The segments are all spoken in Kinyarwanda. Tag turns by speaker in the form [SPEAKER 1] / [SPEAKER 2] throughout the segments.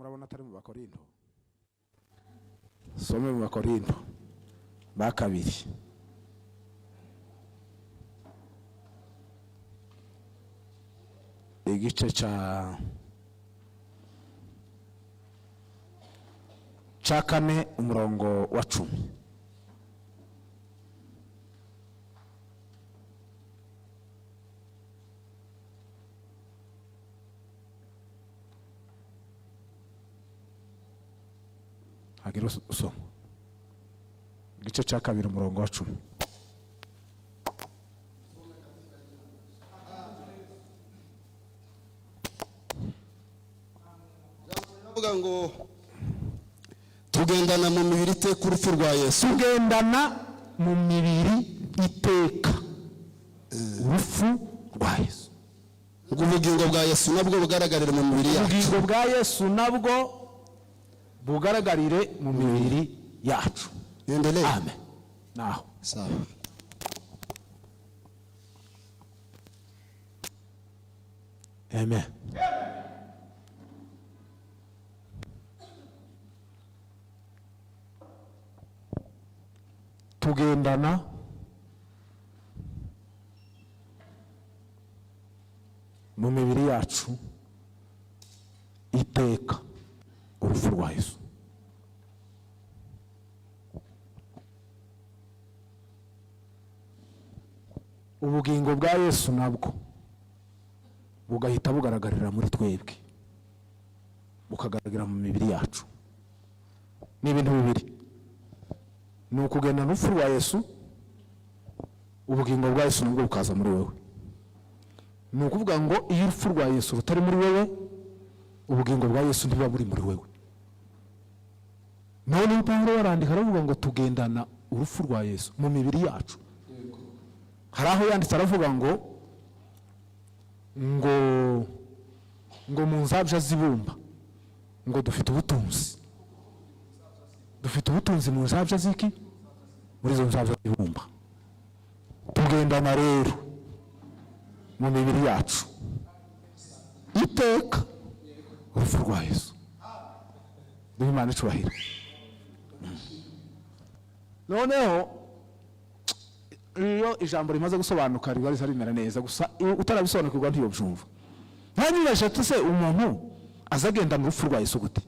[SPEAKER 1] Murabona atari mu Bakorinto. Some mu Bakorinto ba kabiri, igice cya 4, umurongo wa 10. Hagira usoma igice cya 2, umurongo wa 10.
[SPEAKER 2] Avuga ngo tugendana mu mibiri iteka urupfu rwa Yesu.
[SPEAKER 1] Tugendana mu mibiri iteka urupfu rwa Yesu.
[SPEAKER 2] Ngo ubugingo bwa Yesu nabwo bugaragarire mu mibiri yacu.
[SPEAKER 1] Ubugingo bwa Yesu nabwo bugaragarire mu mibiri yacu.
[SPEAKER 2] Endelee.
[SPEAKER 1] Amen, naho.
[SPEAKER 2] Sawa.
[SPEAKER 1] Amen. Tugendana mu mibiri yacu iteka urupfu rwa Yesu. Ubugingo bwa Yesu nabwo bugahita bugaragarira muri twebwe, bukagaragarira mu mibiri yacu. Ni ibintu bibiri: ni ukugendana urupfu rwa Yesu, ubugingo bwa Yesu nabwo bukaza muri wowe. Ni ukuvuga ngo iyo urupfu rwa Yesu rutari muri wowe, ubugingo bwa Yesu ntibuba buri muri wowe. Noneho Pawulo arandika, aravuga ngo tugendana urupfu rwa Yesu mu mibiri yacu. Hari aho yanditse aravuga ngo mu nzabya z'ibumba ngo dufite ubutunzi, dufite ubutunzi mu nzabya z'iki? Muri izo nzabya z'ibumba. Tugendana rero mu mibiri yacu iteka urupfu rwa Yesu. Duhe Imana icubahiro. Noneho iyo ijambo rimaze gusobanuka riba risa rimera neza, gusa iyo utarabisobanukirwa ntiyobyumva. Ntanyibaje ati: se umuntu aza agendana urupfu rwa Yesu gute?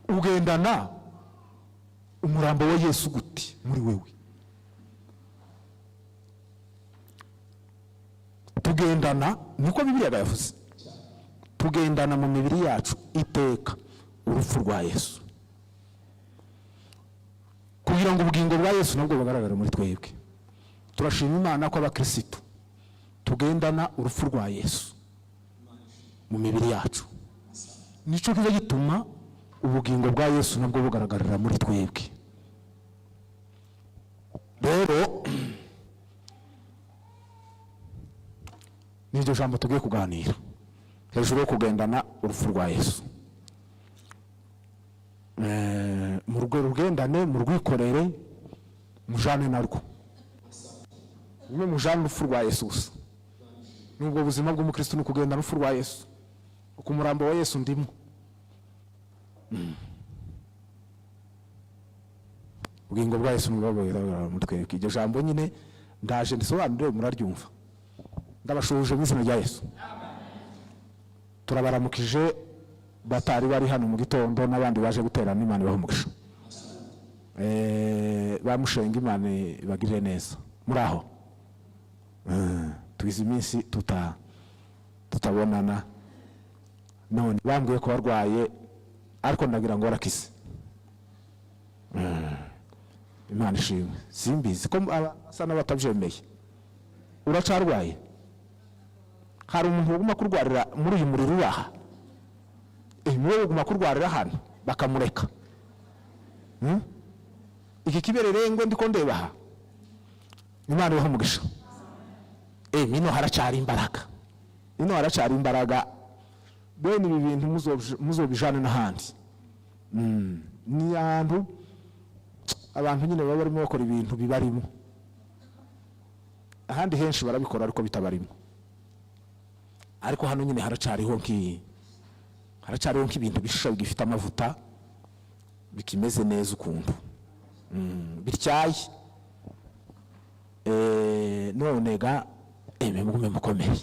[SPEAKER 1] Ugendana umurambo wa Yesu gute muri wewe? Tugendana, niko Bibiliya yavuze, tugendana mu mibiri yacu iteka urupfu rwa Yesu, kugira ngo ubugingo bwa Yesu nabwo bugaragare muri twebwe. Turashima Imana ko abakirisitu tugendana urupfu rwa Yesu mu mibiri yacu. Nicyo kiza gituma ubugingo bwa Yesu nabwo bugaragarira muri twebwe. Rero n'iryo jambo tugiye kuganira hejuru yo kugendana urupfu rwa Yesu. Mu rwo rugendane, mu rwikorere, mujane narwo, mwe mujane urupfu rwa Yesu gusa. Nubwo buzima bw'umukristo ni ukugendana urupfu rwa Yesu, ku murambo wa Yesu ndimo. Ubugingo bwa Yesu nubwo bugaragara muri twebwe. Iryo jambo nyine ndaje ndisobanure, muraryumva. Ndabashuhuje mu izina rya Yesu. Turabaramukije batari bari hano mu gitondo n'abandi baje guterana. Imana ibahe umugisha. Bamushenga, Imana ibagirire neza. Muri aho tugize iminsi tutabonana, none bambwiye ko warwaye, ariko ndagira ngo warakize. Imana ishimwe. Simbizi ko asa n'abatabyemeye. Uracarwaye? Hari umuntu uguma kurwarira muri uyu muriro uraha? Niwe uguma kurwarira hano bakamureka? Iki kibererengwe ndiko ndeba aha. Imana ibahe umugisha. Mino haracari imbaraga, ino haracari imbaraga. Bene ibi bintu muzobijane n'ahandi. Ni ahantu abantu nyine baba barimo bakora ibintu bibarimo. Ahandi henshi barabikora ariko bitabarimo, ariko hano nyine haracariho nki Haracyariho nk'ibintu bishisha bigifite amavuta, bikimeze neza ukuntu, bityaye. None ga mugume mukomere,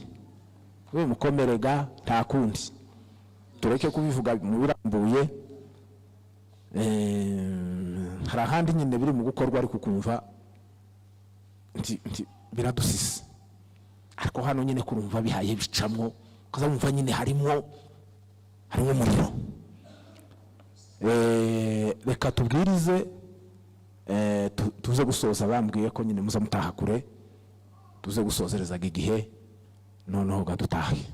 [SPEAKER 1] mugume mukomere ga, nta kundi, tureke kubivuga mu birambuye. Hari ahandi nyine biri mu gukorwa, ariko ukumva nti biradusise, ariko hano nyine kurumva bihaye bicamwo, ukaza wumva nyine harimo umuriro. Reka tubwirize, tuze gusoza. Bambwiye ko nyine muza mutaha kure, tuze gusozerezaga igihe, noneho ga dutahe.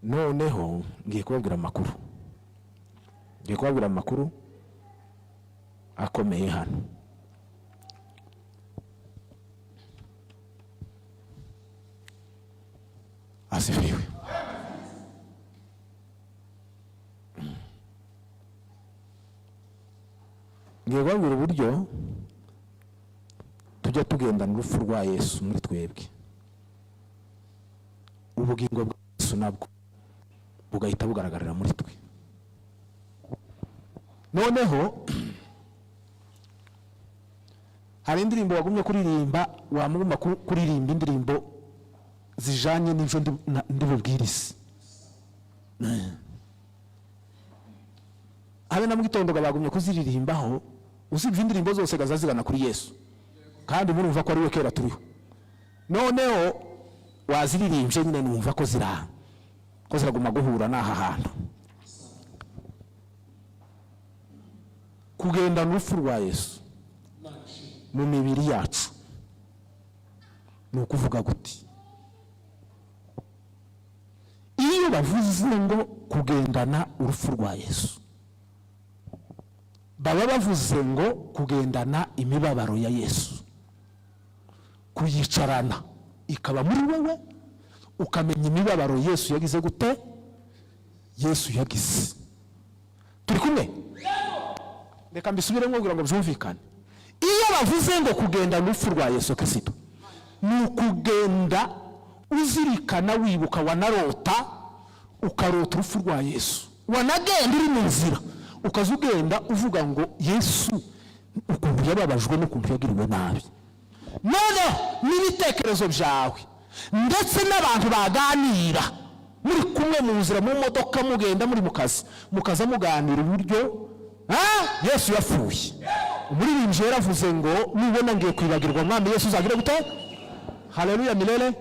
[SPEAKER 1] Noneho ngiye kubabwira amakuru, ngiye kubabwira amakuru akomeye hano. Asifiwe. Ngiye kubabwira uburyo tujya tugendana urupfu rwa Yesu muri twebwe, ubugingo bwa Yesu nabwo bugahita bugaragarira muri twe. Noneho hari indirimbo wagumye kuririmba, wamuguma kuririmba indirimbo zijanye n'ivyo ndi bubwirize. Habe na mu gitondo bagumye kuziririmbaho, usibye indirimbo zose gaza zigana kuri Yesu, kandi murumva ko ari we kera turiho. Noneho waziririmbye nyine, numva ko ziraguma guhura n'aha hantu. Kugendana urupfu rwa Yesu mu mibiri yacu ni ukuvuga guti: iyo bavuze ngo kugendana urupfu rwa Yesu, baba bavuze ngo kugendana imibabaro ya Yesu, kuyicarana ikaba muri wowe, ukamenya imibabaro Yesu yagize gute, Yesu yagize. Turi kumwe? Reka mbisubiremo kugira ngo byumvikane. Iyo bavuze ngo kugendana urupfu rwa Yesu Kristo, ni ukugenda uzirikana, wibuka, wanarota ukarota urupfu rwa Yesu, wanagenda uri mu nzira ukaza ugenda uvuga ngo Yesu ukuntu yababajwe n'ukuntu yagiriwe nabi. Noneho n'ibitekerezo byawe ndetse n'abantu baganira muri kumwe mu nzira, mu modoka mugenda, muri mu kazi, mukaza muganira uburyo Yesu yapfuye. Umuririmbyi yaravuze ngo nubona ngiye kwibagirwa Mwami Yesu uzagire gute? Haleluya milele.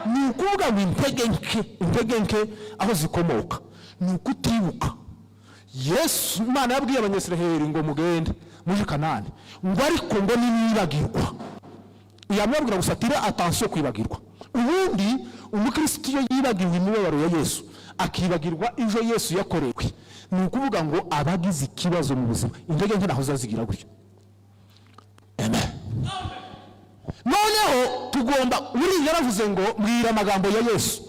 [SPEAKER 1] Ni ukuvuga ngo intege nke, intege nke aho zikomoka ni ukutibuka Yesu. Imana yabwiye Abanyisiraheli ngo mugende muje Kanani, ngo ariko ngo nimwibagirwa, yamubwira gusa tire attention kwibagirwa. Ubundi umukristo iyo yibagiwe imibabaro ya Yesu, akibagirwa ivyo Yesu yakorewe, ni ukuvuga ngo abagize ikibazo mu buzima, intege nke naho zazigira gutyo. Amen. Noneho tugomba, buriya yaravuze ngo mbwira amagambo ya Yesu,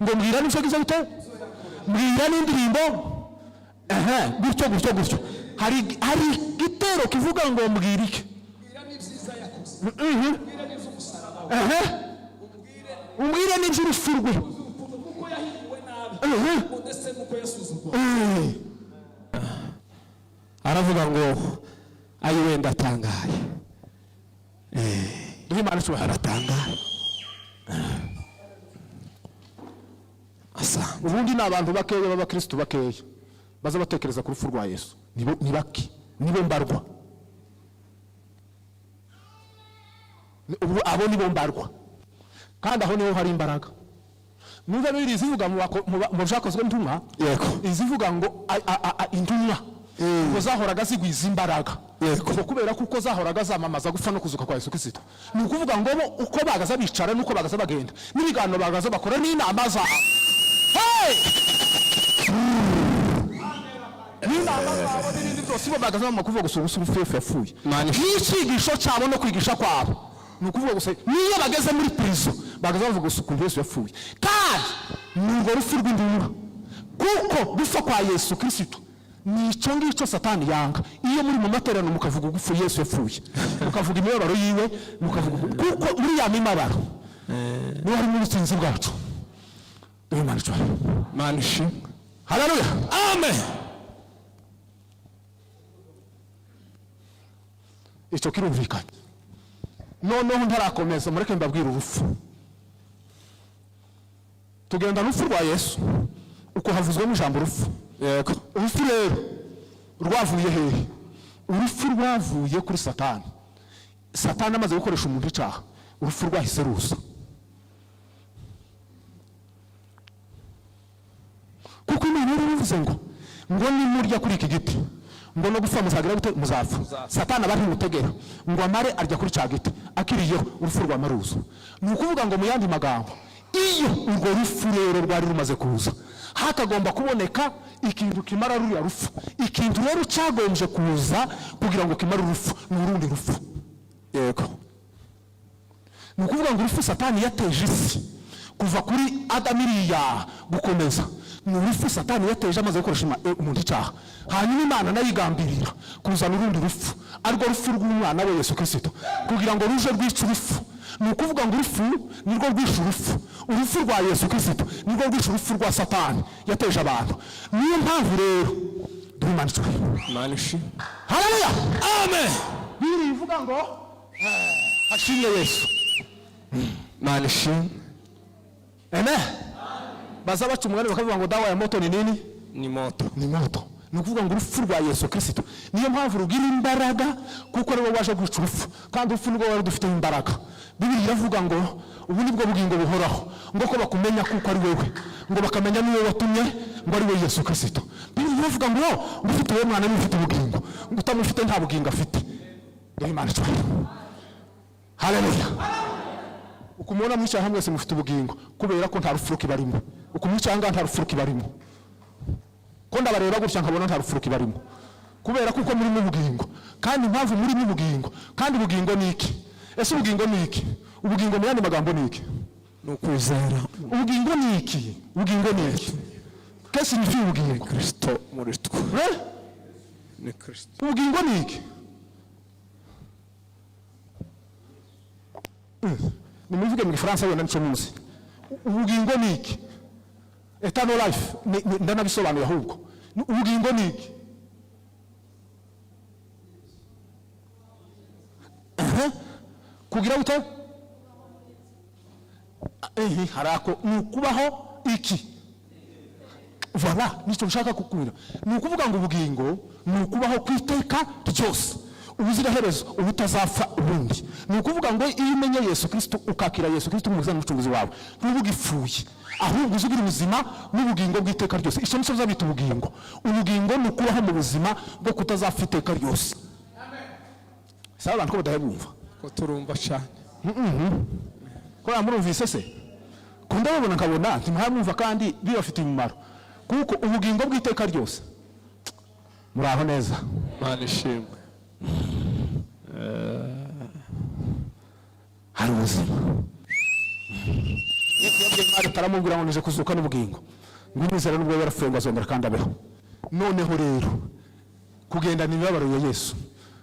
[SPEAKER 1] ngo mbwira n'icyo gize gute, mbwira n'indirimbo, gutyo gutyo gutyo. Hari igitero kivuga ngo mbwira iki, umbwire n'iby'urupfu rwe.
[SPEAKER 3] Aravuga ngo ayi wenda atangaye, aratangaye.
[SPEAKER 1] Ubundi ni abantu bakeya b'abakristo bakeya baza batekereza ku rupfu rwa Yesu, ni bake, nibo mbarwa. Abo nibo mbarwa, kandi aho niho hari imbaraga. Numva biri izivuga mu byakozwe n'intumwa, izivuga ngo intumwa ngo zahoraga zigwiza imbaraga, ngo kubera kuko zahoraga zamamaza gupfa no kuzuka kwa Yesu Kristo. Ni ukuvuga ngo bo uko bagaza bicara nuko bagaza bagenda, n'ibiganiro bagaza bakora n'inama zabo, n'inama zabo n'ibindi byose, bo bagaza bamama kuvuga gusa ubusa urupfu Yesu yapfuye, n'icyigisho cyabo no kwigisha kwabo ni ukuvuga gusa. Niyo bageze muri prison bagaza bavuga gusa ukuntu Yesu yapfuye, kandi ni urwo rupfu rw'indura, kuko gupfa kwa Yesu Kristo ni icyo ngicyo Satani yanga. Iyo muri mu materaniro mukavuga ugupfu Yesu yapfuye, mukavuga imibabaro yiwe, mukavuga kuko muri ya mibabaro niho harimo ubutsinzi bwacu. Duhe Imana icyubahiro.
[SPEAKER 3] Imana ishimwe.
[SPEAKER 1] Haleluya.
[SPEAKER 2] Amen.
[SPEAKER 1] Icyo kirumvikanye. Noneho ntarakomeza, mureke mbabwire urupfu. Tugenda urupfu rwa Yesu uko havuzwemo ijambo urupfu.
[SPEAKER 3] Yego.
[SPEAKER 1] Urupfu rero rwavuye hehe? Urupfu rwavuye kuri Satani. Satani amaze gukoresha umuntu icyaha, urupfu rwahise ruza, kuko Imana yari bivuze ngo nimurya kuri iki giti, ngo no gupfa muzagira gute? Muzapfa. Satani aba ntimutegera ngo amare arya kuri cya giti, akiriyeho urupfu rwamaruza. Ni ukuvuga ngo, mu yandi magambo, iyo urwo rupfu rero rwari rumaze kuza, hakagomba kuboneka ikintu kimara ruriya rupfu. Ikintu rero cyagombye kuza kugira ngo kimare urupfu ni urundi rupfu.
[SPEAKER 3] Yego.
[SPEAKER 1] Ni ukuvuga ngo urupfu Satani yateje isi kuva kuri Adamu iriya gukomeza, ni urupfu Satani yateje amaze gukoresha umuntu icyaha. Hanyuma Imana nayo igambirira kuzana urundi rupfu, arirwo rupfu rw'umwana we Yesu Kirisito, kugira ngo ruje rwice urupfu. Ni ukuvuga ngo urupfu nirwo rwishe urupfu. Urupfu rwa Yesu Kirisito nirwo rwishe urupfu rwa Satani yateje abantu. Niyo mpamvu rero, duhe Imana icyubahiro.
[SPEAKER 3] Imana ishimwe.
[SPEAKER 1] Haleluya.
[SPEAKER 2] Amen.
[SPEAKER 1] Bibiri ivuga ngo hashimwe Yesu.
[SPEAKER 3] Imana ishimwe.
[SPEAKER 1] Amen. Baza baca umugani bakavuga ngo dawa ya moto ni nini?
[SPEAKER 3] Ni moto.
[SPEAKER 1] Ni moto. Ni ukuvuga ngo urupfu rwa Yesu Kirisito niyo mpamvu rugira imbaraga, kuko ariwe waje guca urupfu, kandi urupfu nirwo wari dufiteho imbaraga. Bibiri iravuga ngo ubu nibwo bugingo buhoraho, ngo ko bakumenya kuko ari wowe, ngo bakamenya n'uwo watumye, ngo ari we Yesu Kirisito. Bibiri iravuga ngo ufite uwo mwana niwe ufite ubugingo, ngo utamufite nta bugingo afite. Duhe Imana icyubahiro. Haleluya. Uko mubona mwicaye hamwe mwese mufite ubugingo, kubera ko nta rupfu rukibarimo. Uko mwicaye ahangaha nta rupfu rukibarimo, ko ndabareba gutya nkabona nta rupfu rukibarimo, kubera kuko murimo ubugingo. Kandi impamvu murimo ubugingo, kandi ubugingo ni iki? Ese ubugingo ni iki? Ubugingo mu yandi magambo ni iki?
[SPEAKER 3] Ni ukwizera.
[SPEAKER 1] Ubugingo ni iki? Ubugingo ni iki? Qu'est-ce signifie ubugingo?
[SPEAKER 3] Kristo muri twe.
[SPEAKER 1] Eh?
[SPEAKER 3] Ni Kristo.
[SPEAKER 1] Ubugingo ni iki? Nimubivuge mu Gifaransa, wenda nico muzi. Ubugingo ni iki? Eternal life, ndanabisobanuye ahubwo. Ubugingo ni iki? Ehe. Kugira gute? Ehe, harako ni ukubaho iki? Voilà, nicyo nshaka kukubwira. Ni ukuvuga ngo ubugingo ni ukubaho ku iteka ryose, ubuziraherezo, ubutazapfa ubundi. Ni ukuvuga ngo iyo umenye Yesu Kirisito, ukakira Yesu Kirisito umukiza n'umucunguzi wawe, ntuba ugipfuye, ahubwo uza ugira ubuzima n'ubugingo bw'iteka ryose. Icyo nicyo bita ubugingo. Ubugingo ni ukubaho mu buzima bwo kutazapfa iteka ryose. Saba abantu ko badahebumva.
[SPEAKER 3] Ko turumva cyane.
[SPEAKER 1] Ko murumvise se? Ko ndababona nkabona ntimuhamwumva, kandi bibafitiye umumaro, kuko ubugingo bw'iteka ryose. Muraho neza?
[SPEAKER 3] Imana ishimwe.
[SPEAKER 1] Hari ubuzima. Yesu yabwiye Marita, aramubwira ngo nije kuzuka n'ubugingo, ngo umwizera nubwo yarapfuye ngo azongera kandi abeho. Noneho rero kugendana imibabaro ya Yesu,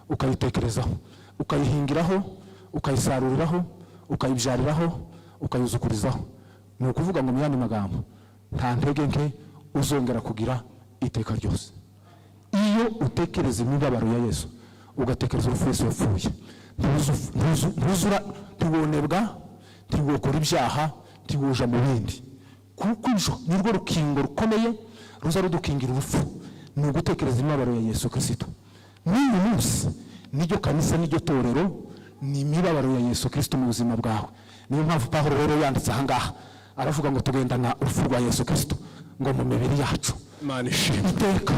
[SPEAKER 1] ukayitekerezaho, ukayihingiraho, ukayisaruriraho, ukayibyariraho, ukayuzukurizaho, ni ukuvuga ngo mu yandi magambo nta ntege nke uzongera kugira iteka ryose. Iyo utekereza imibabaro ya Yesu, ugatekereza urupfu Yesu yapfuye, ntuzura, ntiwonebwa, ntiwokora ibyaha, ntiwoja mu bindi, kuko ibyo ni rwo rukingo rukomeye ruza rudukingira urupfu, ni ugutekereza imibabaro ya Yesu Kirisito. N'uyu munsi niryo kanisa, niryo torero, ni imibabaro ya Yesu Kirisito mu buzima bwawe. Niyo mpamvu Pawulo rero yanditse ahangaha, aravuga ngo tugendana urupfu rwa Yesu Kirisito ngo mu mibiri yacu
[SPEAKER 3] Imana ishimwe.
[SPEAKER 1] iteka,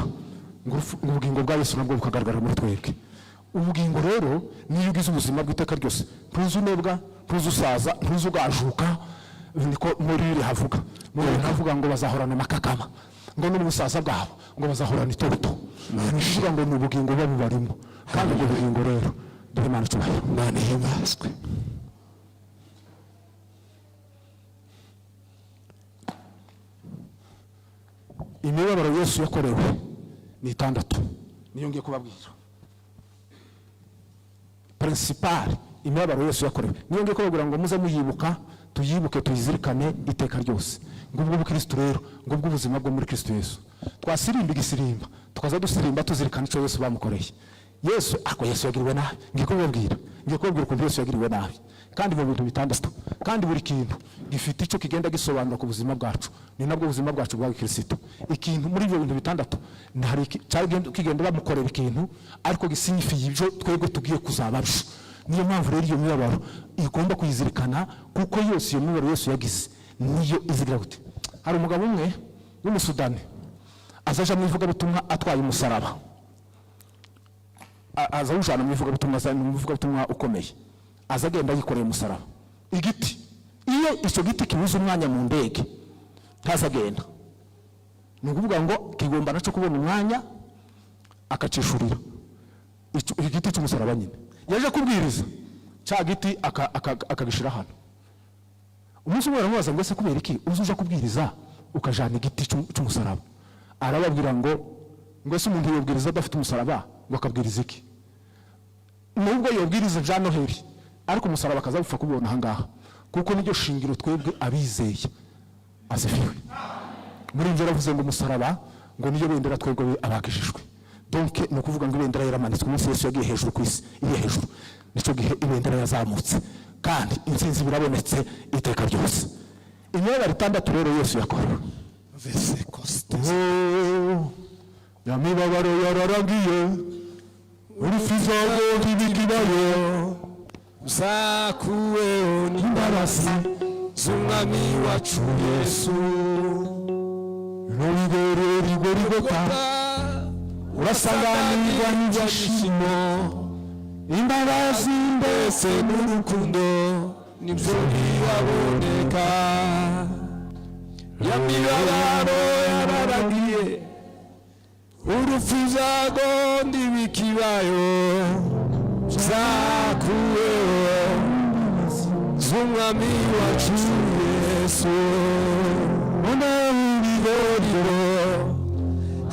[SPEAKER 1] ngo ubugingo bwa Yesu nabwo bukagaragara muri twebwe. Ubugingo rero, niyo ugize ubuzima bw'iteka ryose, ntuzi unebwa, ntuzi usaza, ntuzi ugajuka. Niko muri bibiri havuga, muri bibiri havuga ngo bazahorana amakakama, ngo no mu busaza bwabo ngo bazahorana itoto. Ni ukuvuga ngo ni ubugingo buba bubarimo. Kandi ubwo bugingo rero, duhe Imana icyubahiro.
[SPEAKER 3] Imana ihimbazwe.
[SPEAKER 1] Imibabaro Yesu yakorewe ni itandatu, niyo ngiye kubabwira. Principal, imibabaro Yesu yakorewe, niyo ngiye kubabwira ngo muze muyibuka. Tuyibuke, tuyizirikane iteka ryose. Ngubwo ubukristo rero, ngubwo ubuzima bwo muri Kristo Yesu. Twasirimba igisirimba, tukaza dusirimba tuzirikana icyo Yesu bamukoreye. Yesu, ariko Yesu yagiriwe nabi. Ngiye kubabwira ukuntu Yesu yagiriwe nabi, kandi mu bintu bitandatu, kandi buri kintu gifite icyo kigenda gisobanura ku buzima bwacu. Ni nabwo buzima bwacu bwa gikristo. Ikintu muri ibyo bintu bitandatu, hari kigenda bamukorera ikintu, ariko gisignifiye ibyo twebwe tugiye kuzaba byo. Niyo mpamvu rero iyo mibabaro igomba kuyizirikana, kuko yose iyo mibabaro Yesu yagize niyo izigira gute. Hari umugabo umwe w'Umusudani azaja mu ivugabutumwa atwaye umusaraba. Aza awujana mu ivugabutumwa, aza mu ivugabutumwa ukomeye, aza agenda yikoreye umusaraba, igiti. Iyo icyo giti kibuze umwanya mu ndege, ntaza agenda. Ni ukuvuga ngo kigomba nacyo kubona umwanya, akacishurira. Igiti cy'umusaraba nyine, yaje kubwiriza, cya giti akagishyira hano. Umunsi umwe baramubaza ngo: "Ese kubera iki uza uja kubwiriza ukajana igiti cy'umusaraba?" Arababwira ngo: "Ese umuntu yobwiriza adafite umusaraba ngo akabwiriza iki? Nubwo yobwiriza ibya Noheli, ariko umusaraba akaza gupfa kubibona ahangaha, kuko niryo shingiro twebwe abizeye." Asifiwe. Muri ibyo yaravuze ngo umusaraba ngo niyo bendera twebwe abakijijwe. Donc ni ukuvuga ngo ibendera yaramanitswe umunsi Yesu yagiye hejuru ku isi, iri hejuru. Nicyo gihe ibendera yazamutse, kandi intsinzi birabonetse iteka ryose. Imibabaro itandatu rero Yesu yakorewe. Oh, ya mibabaro yararangiye, urupfu izago ntibikibayo.
[SPEAKER 3] Zakuweho n'imbabazi z'Umwami wacu Yesu.
[SPEAKER 1] N'urigororigorigota urasanganirwa n'ibyishimo, imbabazi
[SPEAKER 3] ndetse n'urukundo nibyo biraboneka. Ya mibabaro yararangiye, urupfu zago ntibikibayo, zakuweho z'Umwami wacu Yesu. Urigoriro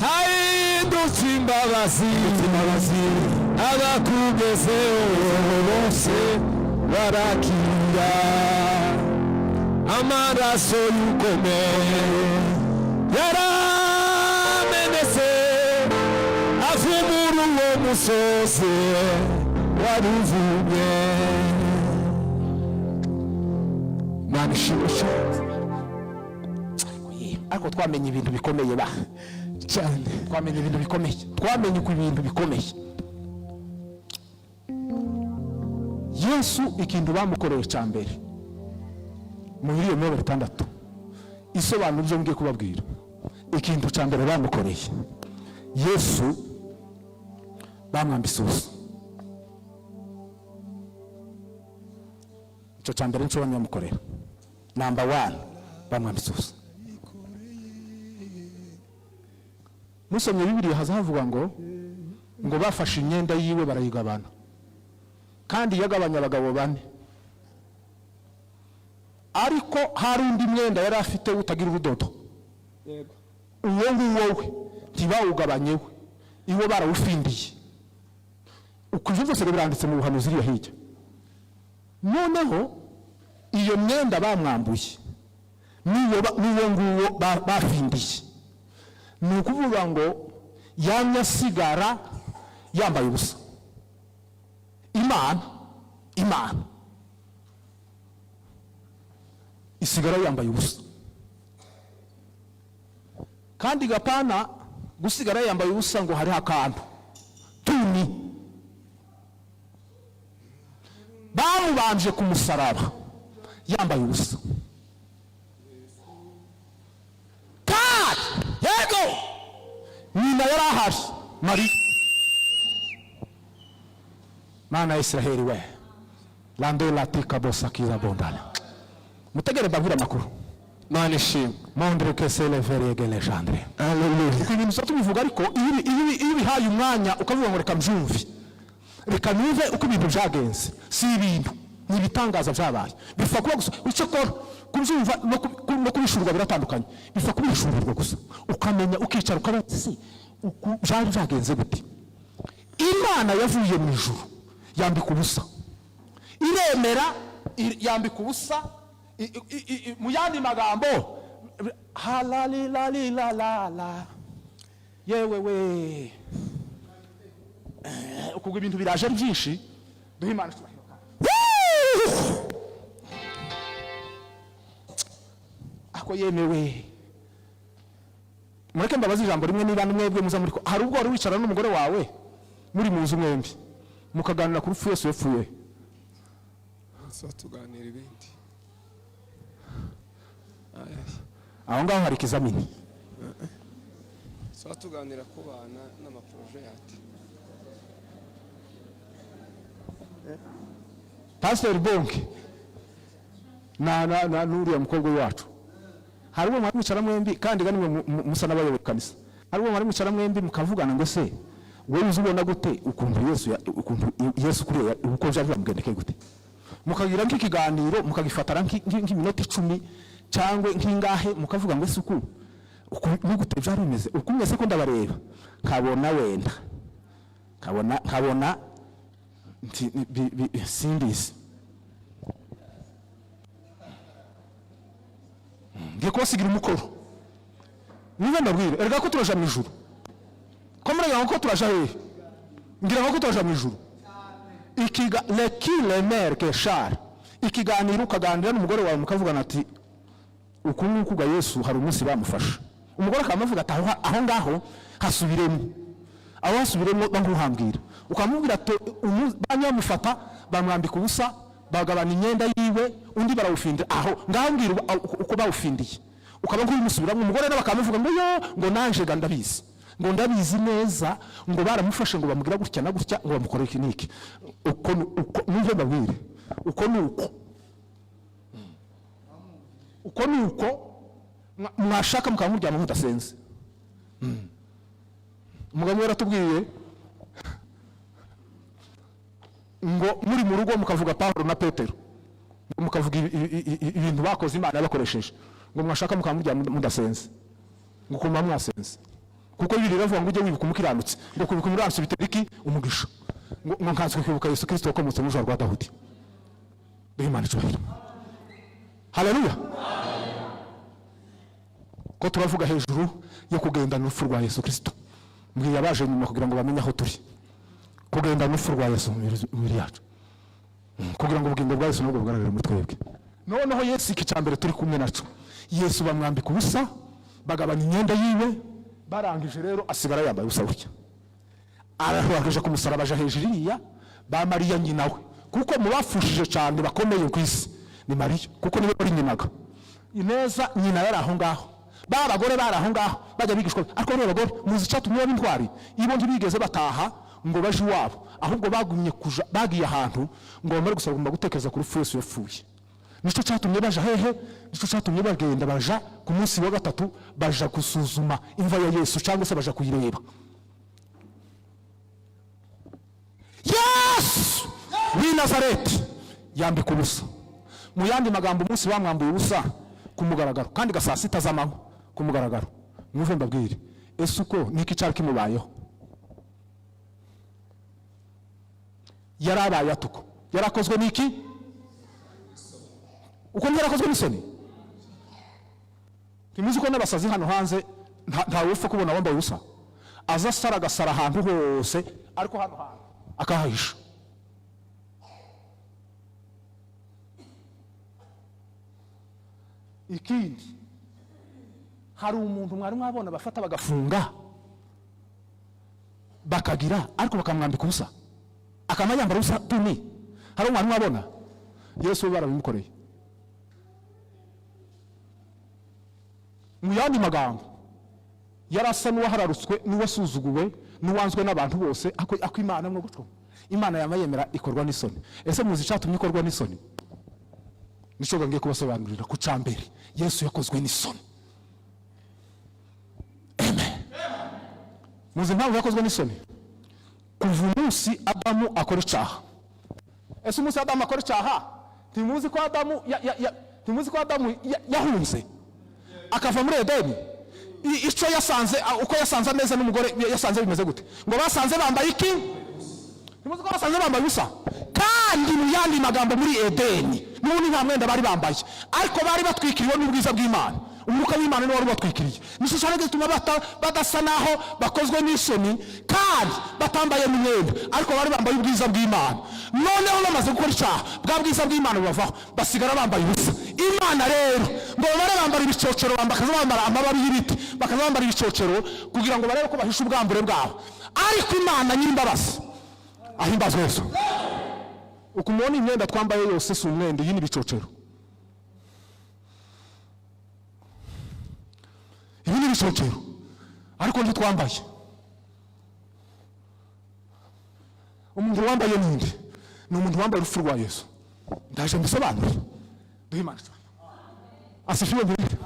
[SPEAKER 3] hahindutse imbabazi, imbabazi abakugezeho bose barakira. Amaraso y'ukomeye yaramenetse, avumura uwo musozi wari uvumye.
[SPEAKER 1] Mana ishimwe cyane. Ariko twamenye ibintu bikomeye ba
[SPEAKER 3] Cyane.
[SPEAKER 1] Twamenye ibintu bikomeye, twamenye uko ibintu bikomeye. Yesu ikintu bamukoreye cya mbere muri iyo mibabaro itandatu isobanura ibyo ngiye kubabwira, ikintu cya mbere bamukoreye Yesu, bamwambitse ubusa. Icyo cya mbere nicyo bamukorera, number one, bamwambitse ubusa. Musomye Bibiliya, haza havuga ngo bafashe imyenda yiwe barayigabana, kandi yagabanya abagabo bane, ariko hari undi mwenda yari afite utagira urudodo. Uwo nguwo we ntibawugabanye, we iwe barawufindiye. Uko ibyo byose rero biranditse mu buhanuzi iriya hirya. Noneho iyo myenda bamwambuye n'uwo nguwo bafindiye, ni ukuvuga ngo yamye asigara yambaye ubusa. Imana isigara yambaye ubusa, kandi gapana gusigara yambaye ubusa ngo hariho akantu tuni. Bamubanje ku musaraba yambaye ubusa, kandi yego nyina yari ahari, Mariya. Mana ya Israheli we, lando latika bosakiza bondana. Mutegere mbabwire amakuru.
[SPEAKER 3] Mana ishimwe.
[SPEAKER 1] Mondre que c'est le verre legendre.
[SPEAKER 3] Haleluya.
[SPEAKER 1] Kuko ibintu tuba tubivuga, ariko iyo ubihaye umwanya ukavuga ngo reka mbyumve, reka numve uko ibintu byagenze, si ibintu, ni ibitangaza byabaye. Bipfa kuba gusa icyo kora kubyumva no kubishurwa biratandukanye. Bipfa kubishurirwa gusa, ukamenya, ukicara ukabaza: "Se uku byari byagenze gute?" Imana yavuye mu ijuru yambika ubusa, iremera yambika ubusa. Mu yandi magambo, halalilalilalala, yewe we, ukubwo ibintu biraje ari byinshi. Duhe Imana icyubahiro. Ako yemewe, mureke mbabaze ijambo rimwe. Niba mwebwe muza muri, hari ubwo wari wicara n'umugore wawe muri mu nzu mwembi, mukaganira ku rupfu Yesu yapfuye?
[SPEAKER 3] Tuganira ibindi.
[SPEAKER 1] Aho ngaho hari ikizamini.
[SPEAKER 3] Tuba tuganira ku bana n'amaporoje yati.
[SPEAKER 1] Pasiteri Bonke na n'uriya mukobwa wacu, hari ubwo mwari mwicara mwembi, kandi ga nimwe musa n'abayoboye kanisa, hari ubwo mwari mwicara mwembi mukavugana ngo: "Se wowe uzi ubona gute ukuntu Yesu ukuntu Yesu kuriya, uko byari byamugendekeye gute?" Mukagira nk'ikiganiro, mukagifatara nk'iminota 10 cyangwa nk'ingahe, mukavuga ngo: "Ese uku ni gute byari bimeze? Uku mwese ko ndabareba nkabona wenda nkabona nti simbizi." Ngiye kubasigira umukoro. Niba ndabwira, erega ko turaja mu ijuru, ko muragira ngo ko turaja hehe? Ngira ngo ko turaja mu ijuru. Ikiga le ke shar, ikiganiro ukaganira n'umugore wawe, mukavugana ati: "Uku nguku ga Yesu hari umunsi bamufasha." Umugore akaba avuga ati: Aho ngaho hasubiremo, aho hasubiremo banguhambwira." Ukamubwira ati: "Bamufata bamwambika ubusa, bagabana imyenda yiwe, undi barawufindira. Aho ngaho mbwira uko bawufindiye." Ukaba nk'ubimusubiramo. Umugore nawe bakamuvuga ngo: "Yo, ngo nanje ga ndabizi, ngo ndabizi neza, ngo baramufashe, ngo bamubwira gutya na gutya, ngo bamukorere iki n'iki." Uko uko numve mbabwire, uko ni uko, uko ni uko mwashaka mukaba muryama mudasenze. Umugabo we yaratubwiye ngo muri mu rugo mukavuga Pawulo na Petero, ngo mukavuga ibintu bakoze Imana yabakoresheje, ngo mwashaka mukaba muryama mudasenze, ngo ukuntu mwasenze, kuko Bibiliya iravuga ngo ujye wibuka umukiranutsi, ngo kwibuka umukiranutsi bitera iki? Umugisha. Ngo nkanswe kwibuka Yesu Kristo wakomotse mu rubyaro rwa Dawudi. Duhe Imana icyubahiro. Haleluya! Ko turavuga hejuru yo kugendana urupfu rwa Yesu Kristo, mbwiye abaje nyuma kugira ngo bamenye aho turi. Kugendana urupfu rwa Yesu mu mibiri yacu, kugira ngo ubugingo bwa Yesu nabwo bugaragarire muri twebwe. Noneho Yesu, iki cya mbere turi kumwe naco, Yesu bamwambika ubusa, bagabanya imyenda yiwe, barangije rero asigara yambaye ubusa gutya, arahagaje ku musaraba, aja hejuru iriya ba Mariya nyina we, kuko mu bapfushije cyane bakomeye ku isi ni Mariya, kuko niwe wari nyinaga ineza. Nyina yari aho ngaho, ba bagore bari aho ngaho bajya bigishwa. Ariko bariya bagore, muzi icyatumye baba intwari? Ibo ntibigeze bataha ngo baje iwabo, ahubwo bagumye kuja, bagiye ahantu ngo bamare gusa bagomba gutekereza ku rupfu Yesu yapfuye. Nicyo cyatumye baja hehe? Nicyo cyatumye bagenda, baja ku munsi wa gatatu, baja gusuzuma imva ya Yesu, cyangwa se baja kuyireba. Yesu w'i Nazareti yambika ubusa. Mu yandi magambo, umunsi bamwambuye ubusa ku mugaragaro, kandi ga saa 6 z'amanywa ku mugaragaro, mwumve mbabwire, ese uko niki cyari kimubayeho? Yari abaye atuko yarakozwe n'iki? Uko ntiyarakozwe n'isoni? Ntimuzi ko n'abasazi hano hanze ntawe upfa kubona wambaye ubusa, aza asara, agasara ahantu hose, ariko hano hantu akahahisha. Ikindi, hari umuntu mwari mwabona bafata bagafunga, bakagira, ariko bakamwambika ubusa, akaba yambara ubusa tuni? Hari umwari mwabona? Yesu we barabimukoreye. Mu yandi magambo, yari asa n'uwahararutswe, n'uwasuzuguwe, n'uwanzwe n'abantu bose. Ako Imana mwo gutyo, Imana yama yemera ikorwa n'isoni. Ese muzi icyatumye ikorwa n'isoni? Nicyo ngiye kubasobanurira. Ku cya mbere, Yesu yakozwe n'isoni. Amen. Muzi impamvu yakozwe n'isoni? Kuva umunsi Adamu akora icyaha. Ese umunsi Adamu akora icyaha, ntimuzi ko Adamu ntimuzi ko Adamu yahunze akava muri Edeni? Icyo yasanze, uko yasanze ameze n'umugore, yasanze bimeze gute? Ngo basanze bambaye iki? Ntimuzi ko basanze bambaye ubusa? Kandi Kandi mu yandi magambo, muri Edeni n'ubundi nta mwenda bari bambaye, ariko bari batwikiriwe n'ubwiza bw'Imana. Umwuka w'Imana niwe wari ubatwikiriye. Nicyo cyane gituma badasa naho bakozwe n'isoni kandi batambaye imyenda, ariko bari bambaye ubwiza bw'Imana. Noneho bamaze gukora icyaha, bwa bwiza bw'Imana bubavaho, basigara bambaye ubusa. Imana rero ngo bamare bambara ibicocero, bakaza bambara amababi y'ibiti, bakaza bambara ibicocero kugira ngo barebe ko bahisha ubwambure bwabo. Ariko Imana nyir'imbabazi, ahimbazwe Yesu. Uku mubona imyenda twambaye yose si umwenda, iyi ni ibicocero, ibi ni ibicocero, ariko ntitwambaye. Umuntu wambaye ninde? Ni umuntu wambaye urupfu rwa Yesu. Ndaje mbisobanure. Duhe Imana. Asifiwe milele,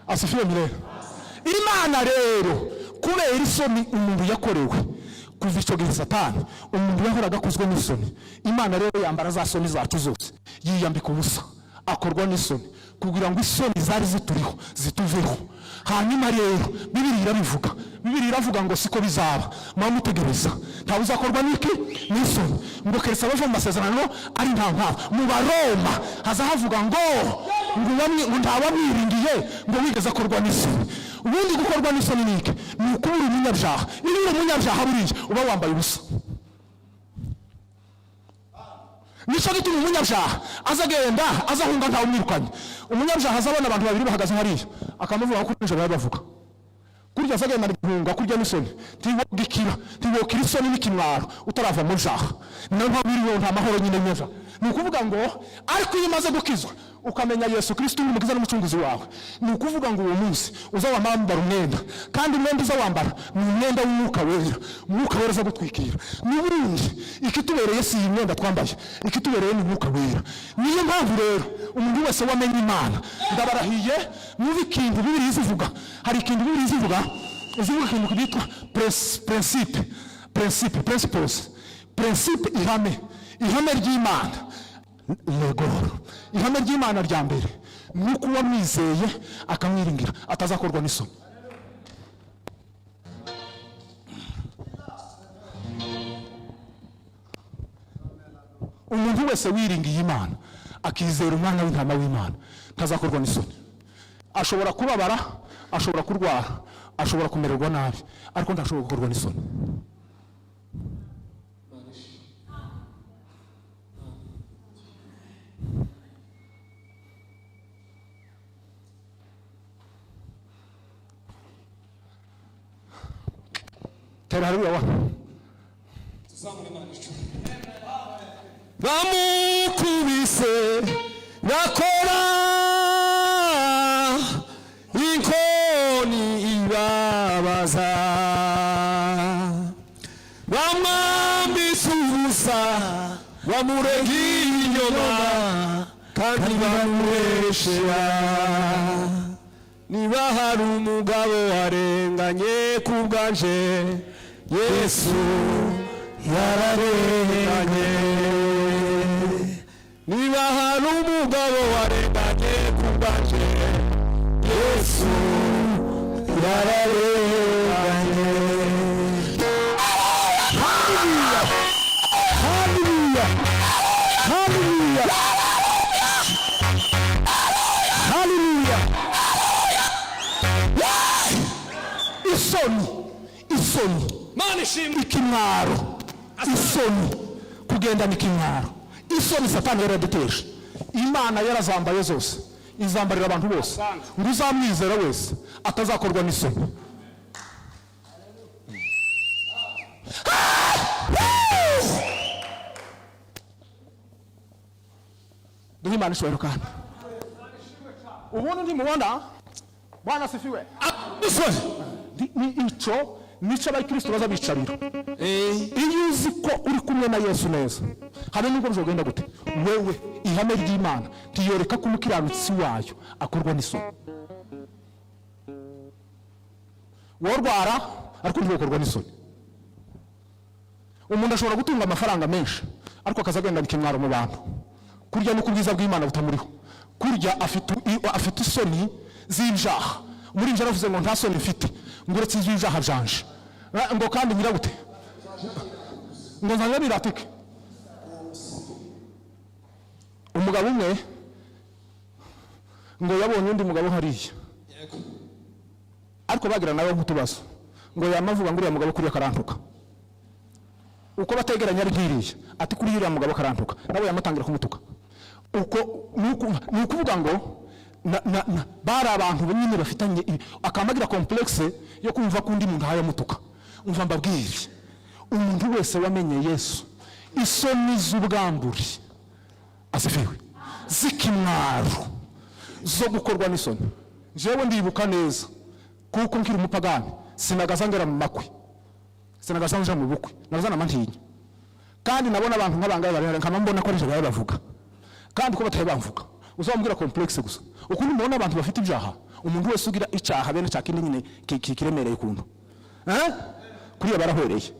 [SPEAKER 1] asifiwe milele. Imana rero, kubera isoni umuntu yakorewe kuva icyo gihe, Satani, umuntu yahoraga akozwe n'isoni. Imana rero yambara za soni zacu zose, yiyambika ubusa, akorwa n'isoni kugira ngo isoni zari zituriho zituveho. Hanyuma rero Bibiri irabivuga, Bibiri iravuga ngo siko bizaba, muba mutegereza, ntawe uzakorwa n'iki? N'isoni. Ngo keretse abava mu masezerano ari nta mpamvu. Mu Baroma haza havuga ngo ntawamwiringiye ngo wigeze akorwa n'isoni. Ubundi gukorwa n'isoni ni iki? Ni ukuba uri umunyabyaha. Iyo uri umunyabyaha, buriya uba wambaye ubusa. Nicyo gituma umunyabyaha aza agenda, aza ahunga ntawe umwirukanye. Umunyabyaha azabona abantu babiri bahagaze hariya, akamuvuga ko nijoro baba bavuga kurya, aza agenda guhunga kurya n'isoni. Ntiwogikira, ntiwokira isoni n'ikimwaro utarava mu byaha. Niyo mpamvu iriho nta mahoro nyine neza. Ni ukuvuga ngo ariko iyo umaze gukizwa, ukamenya Yesu Kristo nk'Umukiza n'Umucunguzi wawe, ni ukuvuga ngo uwo munsi uza wambara umwenda, kandi umwenda uza wambara ni umwenda w'Umwuka Wera. Umwuka Wera aza gutwikira. N'ubundi ikitubereye si iyi myenda twambaye, ikitubereye ni Umwuka Wera. Niyo mpamvu rero umuntu wese wamenye Imana, ndabarahiye, mwumve ikintu Bibiliya izivuga. Hari ikintu Bibiliya izivuga, izivuga ikintu bitwa principe, principe, principles, principe, ihame, ihame ry'Imana legoro. Ihame ry'Imana rya mbere ni uko uwamwizeye akamwiringira atazakorwa n'isoni. Umuntu wese wiringiye Imana, akizera Umwana w'Intama w'Imana, ntazakorwa n'isoni. Ashobora kubabara, ashobora kurwara, ashobora kumererwa nabi, ariko ntashobora gukorwa n'isoni. Tera haleluya wa.
[SPEAKER 3] Bamukubise bakora inkoni ibabaza, bamwambitse ubusa, bamurega ibinyoma kandi bamubeshera. Niba hari umugabo warenganye ku bwanje, Yesu yararenganye. Niba hari umugabo warenganye ku bwanje, Yesu yararenganye.
[SPEAKER 1] Haleluya, haleluya, haleluya! Isoni, isoni.
[SPEAKER 3] Mana ishimwe.
[SPEAKER 1] Ikimwaro, isoni, kugendana ikimwaro, isoni Satani yari yaduteje, Imana yarazambaye zose, izambarira abantu bose ngo uzamwizera wese atazakorwa n'isoni. Duhe Imana icyubahiro. Kandi ubundi ntimubona? Bwana asifiwe.
[SPEAKER 3] Isoni.
[SPEAKER 1] Ni icyo nicyo abakristo baza bicarira. Iyo uzi ko uri kumwe na Yesu neza, habe nubwo bizogenda gute, wewe ihame ry'Imana ntiyoreka ko umukiranutsi wayo akorwa n'isoni. Worwara, ariko ntiwokorwa n'isoni. Umuntu ashobora gutunga amafaranga menshi, ariko akaza agenda ikimwaro mu bantu. Kurya nuko ubwiza bw'Imana butamuriho, kurya afite isoni z'ibyaha. Muri ibyo yaravuze ngo nta soni mfite ngo uretse iz'ibyaha byanje. Ngo kandi nyirabute ngo nzajya biratike. Umugabo umwe ngo yabonye undi mugabo hariya, ariko bagira nawe nk'utubazo, ngo yamavuga ngo uriya mugabo kuriya karantuka, uko bategeranye ari nk'iriya, ati kuri uriya mugabo karantuka, nawe yamutangira kumutuka. Uko ni ukuvuga ngo bari abantu nyine bafitanye akamagira complexe yo kumva ko undi muntu ahayamutuka. Umva mbabwire, umuntu wese wamenye Yesu, isoni z'ubwambure asifiwe zikimwaro zo gukorwa n'isoni. Jewe ndibuka neza kuko nkiri umupagani sinagaza ngera mu makwe, sinagaza nja mu bukwe, nagaza namantinya, kandi nabona abantu nk'abangaba barihari nkaba mbona ko ari bari bavuga, kandi ko batari bamvuga. Uzamubwira complexe gusa ukuntu mubona abantu bafite ibyaha. Umuntu wese ugira icyaha bene cya kindi nyine kiremereye ukuntu, kuriya barahwereye.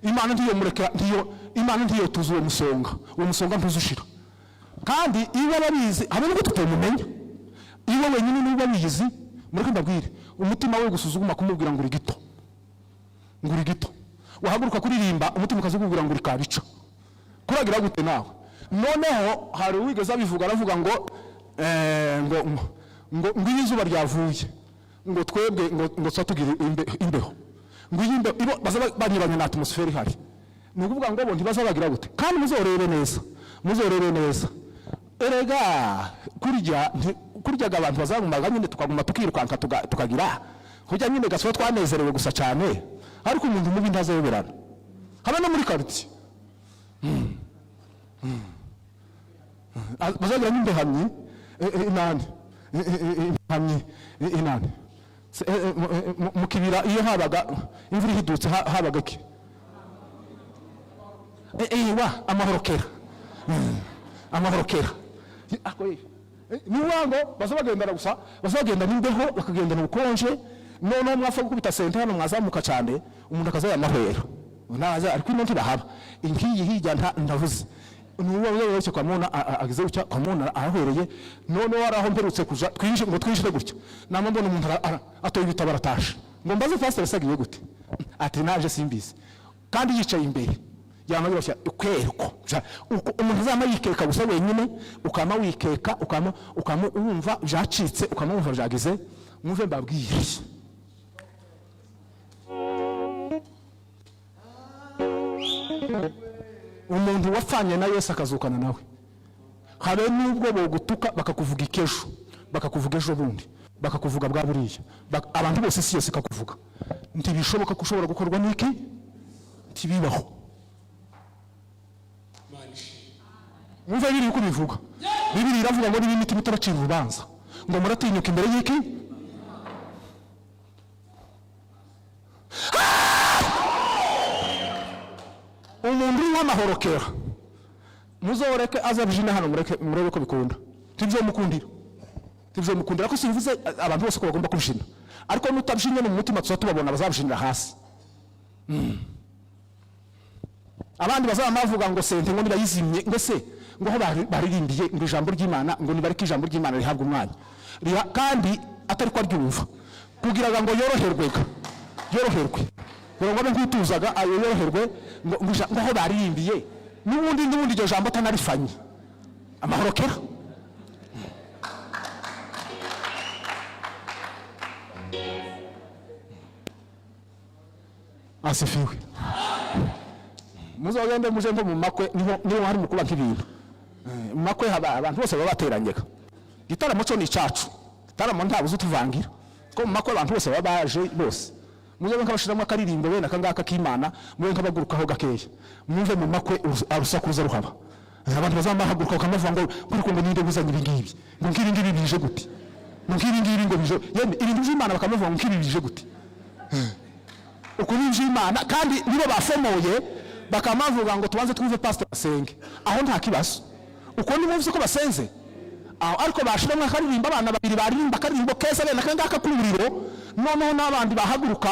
[SPEAKER 1] Imana ntiyo mureka, ntiyo Imana ntiyo tuzi uwo musonga, uwo musonga ntuzushira. Kandi iyo ababizi habe nubwo tutamumenya, iyo wenyine niba abizi, mureke mbabwire, umutima we gusuzuguma kumubwira ngo uri gito, ngo uri gito, wahaguruka kuririmba umutima ukazikubwira ngo uri kabica, kuragira gute nawe? Noneho hari uwigeze abivuga, aravuga ngo ngo ngo ngo iyo izuba ryavuye ngo twebwe ngo tuba tugira imbeho, ngo iyi imbeho ibo baza banyuranye na atmosphère ihari. Ni ukuvuga ngo bo ntibazabagira gute. Kandi muzorebe neza, muzorebe neza, erega kurya kuryaga abantu bazagumaga nyine tukaguma tukirukanka tukagira kurya nyine gasuba twanezerewe gusa cyane. Ariko umuntu mubi ntazayoberana habe no muri quartier. Bazagira n'imbehamyi inani, imbehamyi inani. Mu kibira iyo habaga imvura ihidutse, habaga iki? Wa amahorokera. Amahorokera. Ako ni ukuvuga ngo baza bagendana gusa, baza bagendana imbeho, bakagendana ubukonje. Noneho mwapfa gukubita sente hano mwazamuka cyane, umuntu akaza yamahwera naza, ariko ino ntibahaba inkiyi hirya ndavuze nuwo wese kwa muna ageze gutya kwa muna arahwereye. Noneho hari aho mperutse kuja twinjire, ngo twinjire gutya, nama mbona umuntu atoye ibitabo aratashe, ngo mbaze pastor asagiye gute, ati naje simbizi, kandi yicaye imbere yama yoroshya ukwereko. Umuntu azama yikeka gusa wenyine, ukama wikeka, ukama wumva byacitse, ukama wumva byagize. Mwumve mbabwire, umuntu wapfanye na Yesu akazukana nawe, habe nubwo bogutuka bakakuvuga ikejo, bakakuvuga ejo bundi, bakakuvuga bwa buriya, abantu bose isi yose ikakuvuga, ntibishoboka ko ushobora gukorwa n'iki, ntibibaho. Mwumve biri uko bivuga, Bibiliya iravuga ngo niba imitima itabacira urubanza, ngo muratinyuka imbere y'iki? Umuntu uri w'amahorokera muzoreke azabyine hano, mureke murebe ko bikunda. Ntibyomukundira, ntibyomukundira ko simvuze abantu bose ko bagomba kubyina, ariko nutabyinye mu mutima tuza tubabona bazabyinira hasi. Abandi bazaba bavuga ngo sente ngo nibayizimye, ngo se ngo aho baririmbiye ngo ijambo ry'Imana, ngo nibareke ijambo ry'Imana rihabwe umwanya. Kandi atari ko aryumva, kugira ngo yoroherwe, yoroherwe, kugira ngo abe nk'utuzaga ayo yoroherwe, ngo ngo aho baririmbiye n'ubundi iryo jambo atanarifanye amahorokera. Asifiwe. Muzogende muje nko mu makwe, niho hari mu kuba nk'ibintu. Mu makwe haba abantu bose baba bateranyega. Igitaramo cyo ni icacu, igitaramo nta buze utuvangira, ko mu makwe abantu bose baba baje bose. Muzobe nk'abashiramo akaririmbo bene aka ngaka k'Imana, mube nk'abagurukaho gakeya, mwumve mu makwe urusakuza ruhaba. Abantu bazamahaguruka bakamavuga ngo ariko ngo ninde buzanye ibi ngibi, ngo nk'ibi ngibi bije gute, ngo nk'ibi ngibi ngo bije, yemwe ibintu by'Imana bakamavuga ngo nk'ibi bije gute. Uku ni iby'Imana, kandi nibo bafomoye bakamavuga ngo tubanze twumve pastor asenge, aho nta kibazo. Uko ni muvuze ko basenze aho, ariko bashiramo akaririmba, abana babiri baririmba akaririmbo keza bene aka ngaka k'umuriro, noneho n'abandi bahaguruka.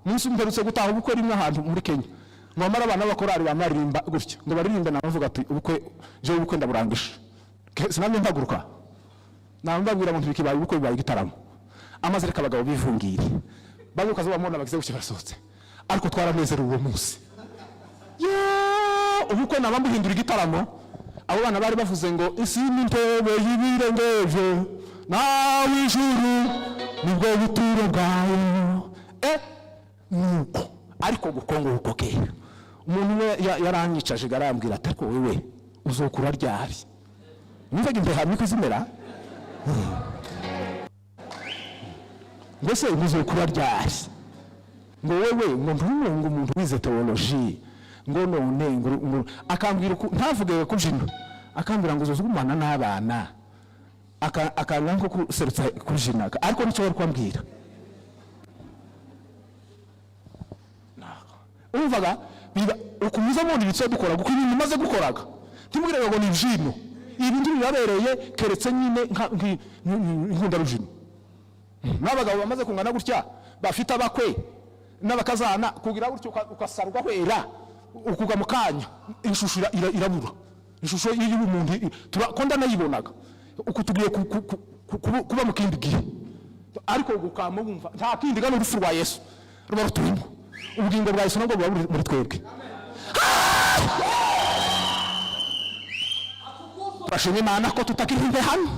[SPEAKER 1] Munsi mperutse gutaha ubukwe rimwe ahantu muri Kenya, ngo bamara abana b'abakorari bamaririmba gutya, ngo baririmbe, nabavuga ati ubukwe jewe ubukwe ndaburangije, sinamye mpaguruka, nambabwira ngo ntibikibaye ubukwe bibaye igitaramo. Amaze reka abagabo bivungire, bamwe ukaza bamubona bagize gutya barasohotse, ariko twaranezerewe uwo munsi. Ubukwe naba mbuhindura igitaramo, Abo bana bari bavuze ngo isi ni intebe y'ibirengeje, nawe ijuru nibwo buturo bwayo. Nuko ariko gukongo kera umuntu umwe yaranyicaje, arambwira ati: "Ariko wewe uzokura ryari?" Numvaga imbeha niko zimera. Mbese uzokura ryari? Ngo wewe, ngo ntuwe, ngo umuntu wize théologie, ngo none ngo akambwira ntavuge kubyina, akambwira ngo uzoza ugumana n'abana, akanga nko kuserutsa kubyina, ariko nicyo bari kwambwira. Urumvaga ukomeza mubona ibitso dukora, kuko ibintu umaze gukoraga ntimubwiraga ngo ni ibyino, ibi ntibibabereye, keretse nyine inkundarujino n'abagabo bamaze kungana gutya bafite abakwe n'abakazana, kugira gutyo ukasara, ugahwera, ukuga mu kanya, ishusho irabura, ishusho y'umuntu ko ndanayibonaga uku tugiye kuba mu kindi gihe, ariko gukama wumva nta kindi gana urupfu rwa Yesu ruba ruturimo, ubugingo bwa Yesu nabwo buba buri muri twebwe. Turashima Imana ko tutakiri imbe hano.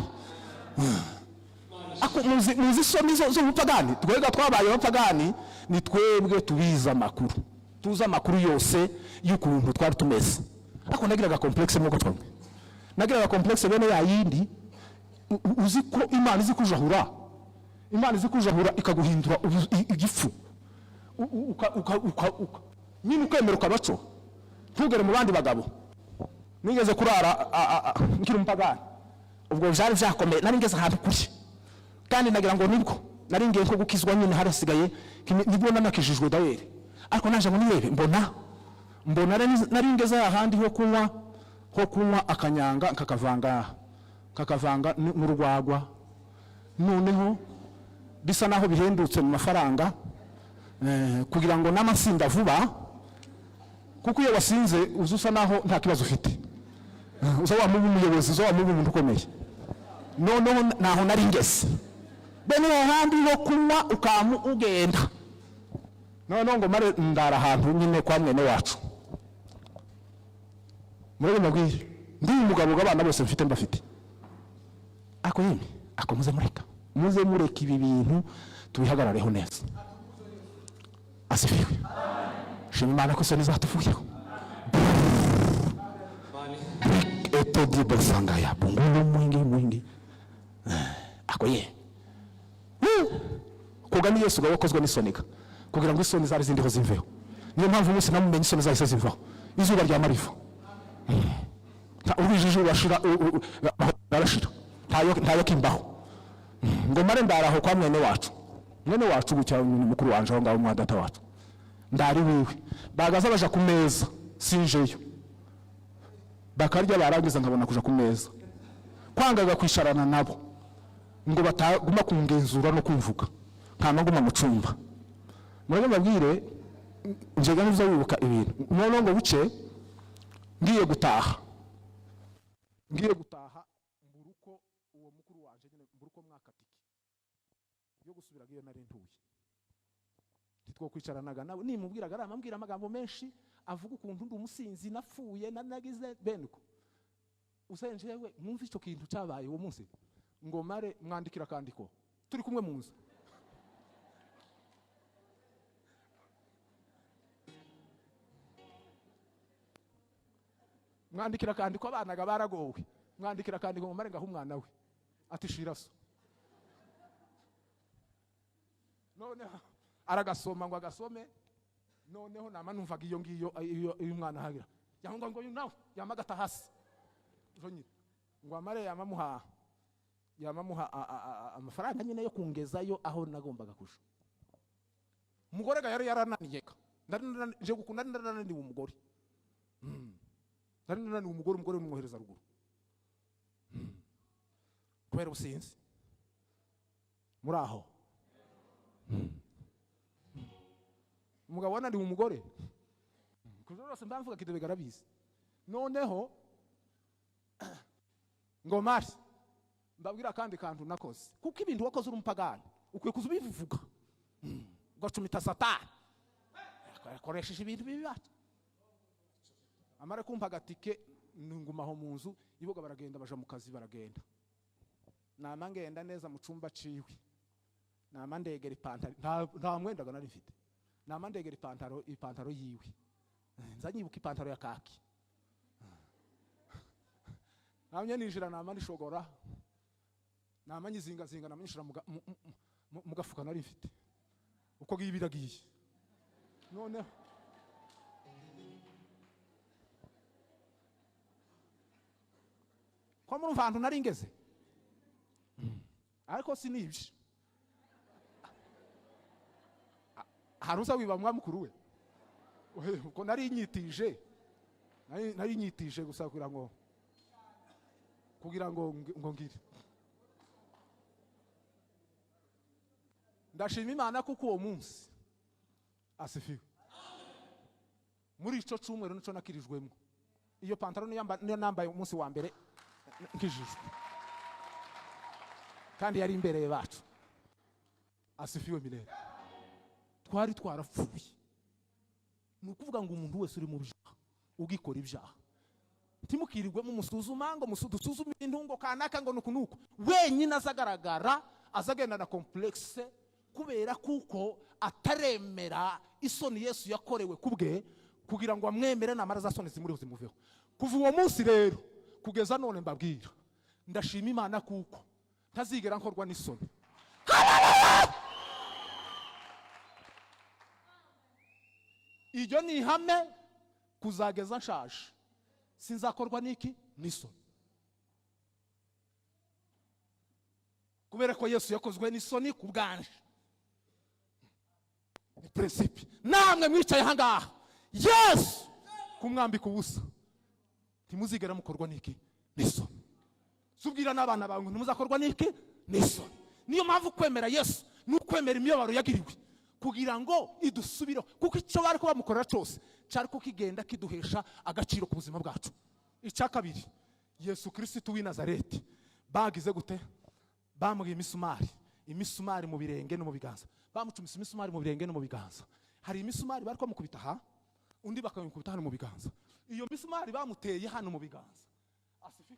[SPEAKER 1] Ako muzi isoni z'ubupagani. Twebwe twabaye abapagani, ni twebwe tubizi amakuru, tuzi amakuru yose y'ukuntu twari tumeze. Ariko nagiraga complexe, nk'uko twamwe nagiraga complexe bene ya yindi. Uzi ko Imana izi kujahura, Imana izi kujahura ikaguhindura igifu, nyine ukemera ukabaco, ntugere mu bandi bagabo. Nigeze kurara nkiri umupagani, ubwo byari byakomeye, nari ngeze ahantu kure, kandi nagira ngo nibwo nari ngiye nko gukizwa nyine, harasigaye nibwo nanakijijwe daweri. Ariko naje ngo nirebe, mbona nari ngeze ahandi ho kunywa akanyanga, kakavanga n'urwagwa, noneho bisa naho bihendutse mu mafaranga, kugira ngo n'amasinda vuba, kuko iyo wasinze uza usa naho nta kibazo ufite, uza wamuba umuyobozi, uza wamuba umuntu ukomeye. Noneho naho nari ngeze bene hahandi ho kunywa ukamu ugenda. Noneho ngo mare ndara ahantu nyine kwa mwene wacu muri mabwire, ndi umugabo, abana bose mfite mbafite. Ako yemwe, ako muze mureka ibi bintu tubihagarareho neza. Asifiwe. Shima Imana ko isoni zatuvuyeho. Etodi bosangaya bungulu mwingi mwingi. Ako ye koga ni Yesu wakozwe n'isoniga kugira ngo isoni zari zindiho zimveho. Niyo mpamvu umunsi namumenye isoni zahise zivaho, izuba rya mariva ubijiji urashira, arashira, ntayo kimbaho. Ngo mare ndaraho kwa mwene wacu, mwene wacu gutya ni mukuru wanje aho ngaho mwa data wacu, ndari wiwe, bagaza baja ku meza sinjeyo, bakarya barangiza nkabona kuja ku meza. Kwangaga kwicarana nabo ngo bataguma kungenzura no kumvuga, nkama nguma mu cumba. Murebe mbabwire, njega nibyo wibuka ibintu. Noneho ngo buce ngiye gutaha, mbura uko uwo mukuru wanje nyine, mbura uko mwakatike yo gusubiraga iyo nari ntuye. Ntitwokwicaranaga nawe, nimubwiraga aramambwira amagambo menshi, avuga ukuntu ndi umusinzi, napfuye, nagize bene uko usenjewe. Mwumve icyo kintu cyabaye uwo munsi. Ngo mare mwandikira akandiko turi kumwe mu nzu. Mwandikira akandiko, abanaga baragowe. Mwandikira akandiko ngo mare ngaho umwana we ati: "Shira so." Noneho aragasoma, ngo agasome. Noneho nama numvaga iyo ngiyo iyo umwana ahagira cyangwa ngo nawe yamagata hasi jo nyine, ngo amare yamamuha amafaranga nyine yo kungezayo aho nagombaga kuja. Umugore ga yari yarananiye ka, nje gukunda, nari narananiwe umugore. Nari narananiwe umugore, umugore mwohereza ruguru kubera ubusinzi. Muri aho umugabo wananiwe umugore kuko rwose mbamvuga kidebe garabizi. Noneho ngo mari mbabwira akandi kantu nakoze, kuko ibintu wakoze uri umupagani ukwiye kuza ubivuga, ugacumita Satani yakoresheje ibintu bibi bacu. Amara kumpa agatike. Ngumaho mu nzu iboga, baragenda baja mu kazi, baragenda. Nama ngenda neza mu cumba ciwe, nama ndegera ipantaro, nta mwendaga nari mfite, nama ndegera ipantaro yiwe. Nza nyibuka ipantaro ya kaki, namye ninjira, nama nishogora, nama nyizingazinga, nama nyishira mu gafuka nari mfite. Uko ngiye biragiye. Noneho ko murumva ahantu nari ngeze, ariko sinibye. Hari uza wiba mwa mukuru we? Uko nari nyitije, nari nyitije gusa kugira ngo ngire. Ndashima Imana kuko uwo munsi, asifiwe, muri ico cumweru nico nakirijwemo. Iyo pantaro niyo nambaye umunsi wa mbere nkijijwe, kandi yari imbere bacu. Asifiwe milele. Twari twarapfuye. Ni ukuvuga ngo umuntu wese uri mu byaha, ugikora ibyaha, ntimukirirwe mumusuzuma ngo dusuzume ibintu ngo kanaka ngo nuku nuku. Wenyine azagaragara, azagenda na complexe, kubera kuko ataremera isoni Yesu yakorewe kubwe kugira ngo amwemere, namara za soni zimuriho zimuveho. Kuva uwo munsi rero kugeza none, mbabwira, ndashima Imana kuko ntazigera nkorwa n'isoni. Iryo ni ihame: kuzageza nshaje sinzakorwa n'iki? N'isoni, kubera ko Yesu yakozwe n'isoni ku bwanje. Ni principe. Namwe mwicaye ahangaha, Yesu kumwambika ubusa, ntimuzigera mukorwa n'iki? N'isoni. Subwira n'abana bawe ngo ntimuzakorwa n'iki? N'isoni. Niyo mpamvu kwemera Yesu ni ukwemera imibabaro yagiriwe kugira ngo idusubireho, kuko icyo bari ko bamukorera cyose cyari ko kigenda kiduhesha agaciro ku buzima bwacu. Icya kabiri, Yesu Kirisitu w'i Nazareti bagize gute? Bamubwiye imisumari mu birenge no mu biganza. Bamucumise imisumari mu birenge no mu biganza. Hari imisumari bari bamukubita aha, undi bakamukubita hano mu biganza. Iyo misumari bamuteye hano mu biganza, asifiwe,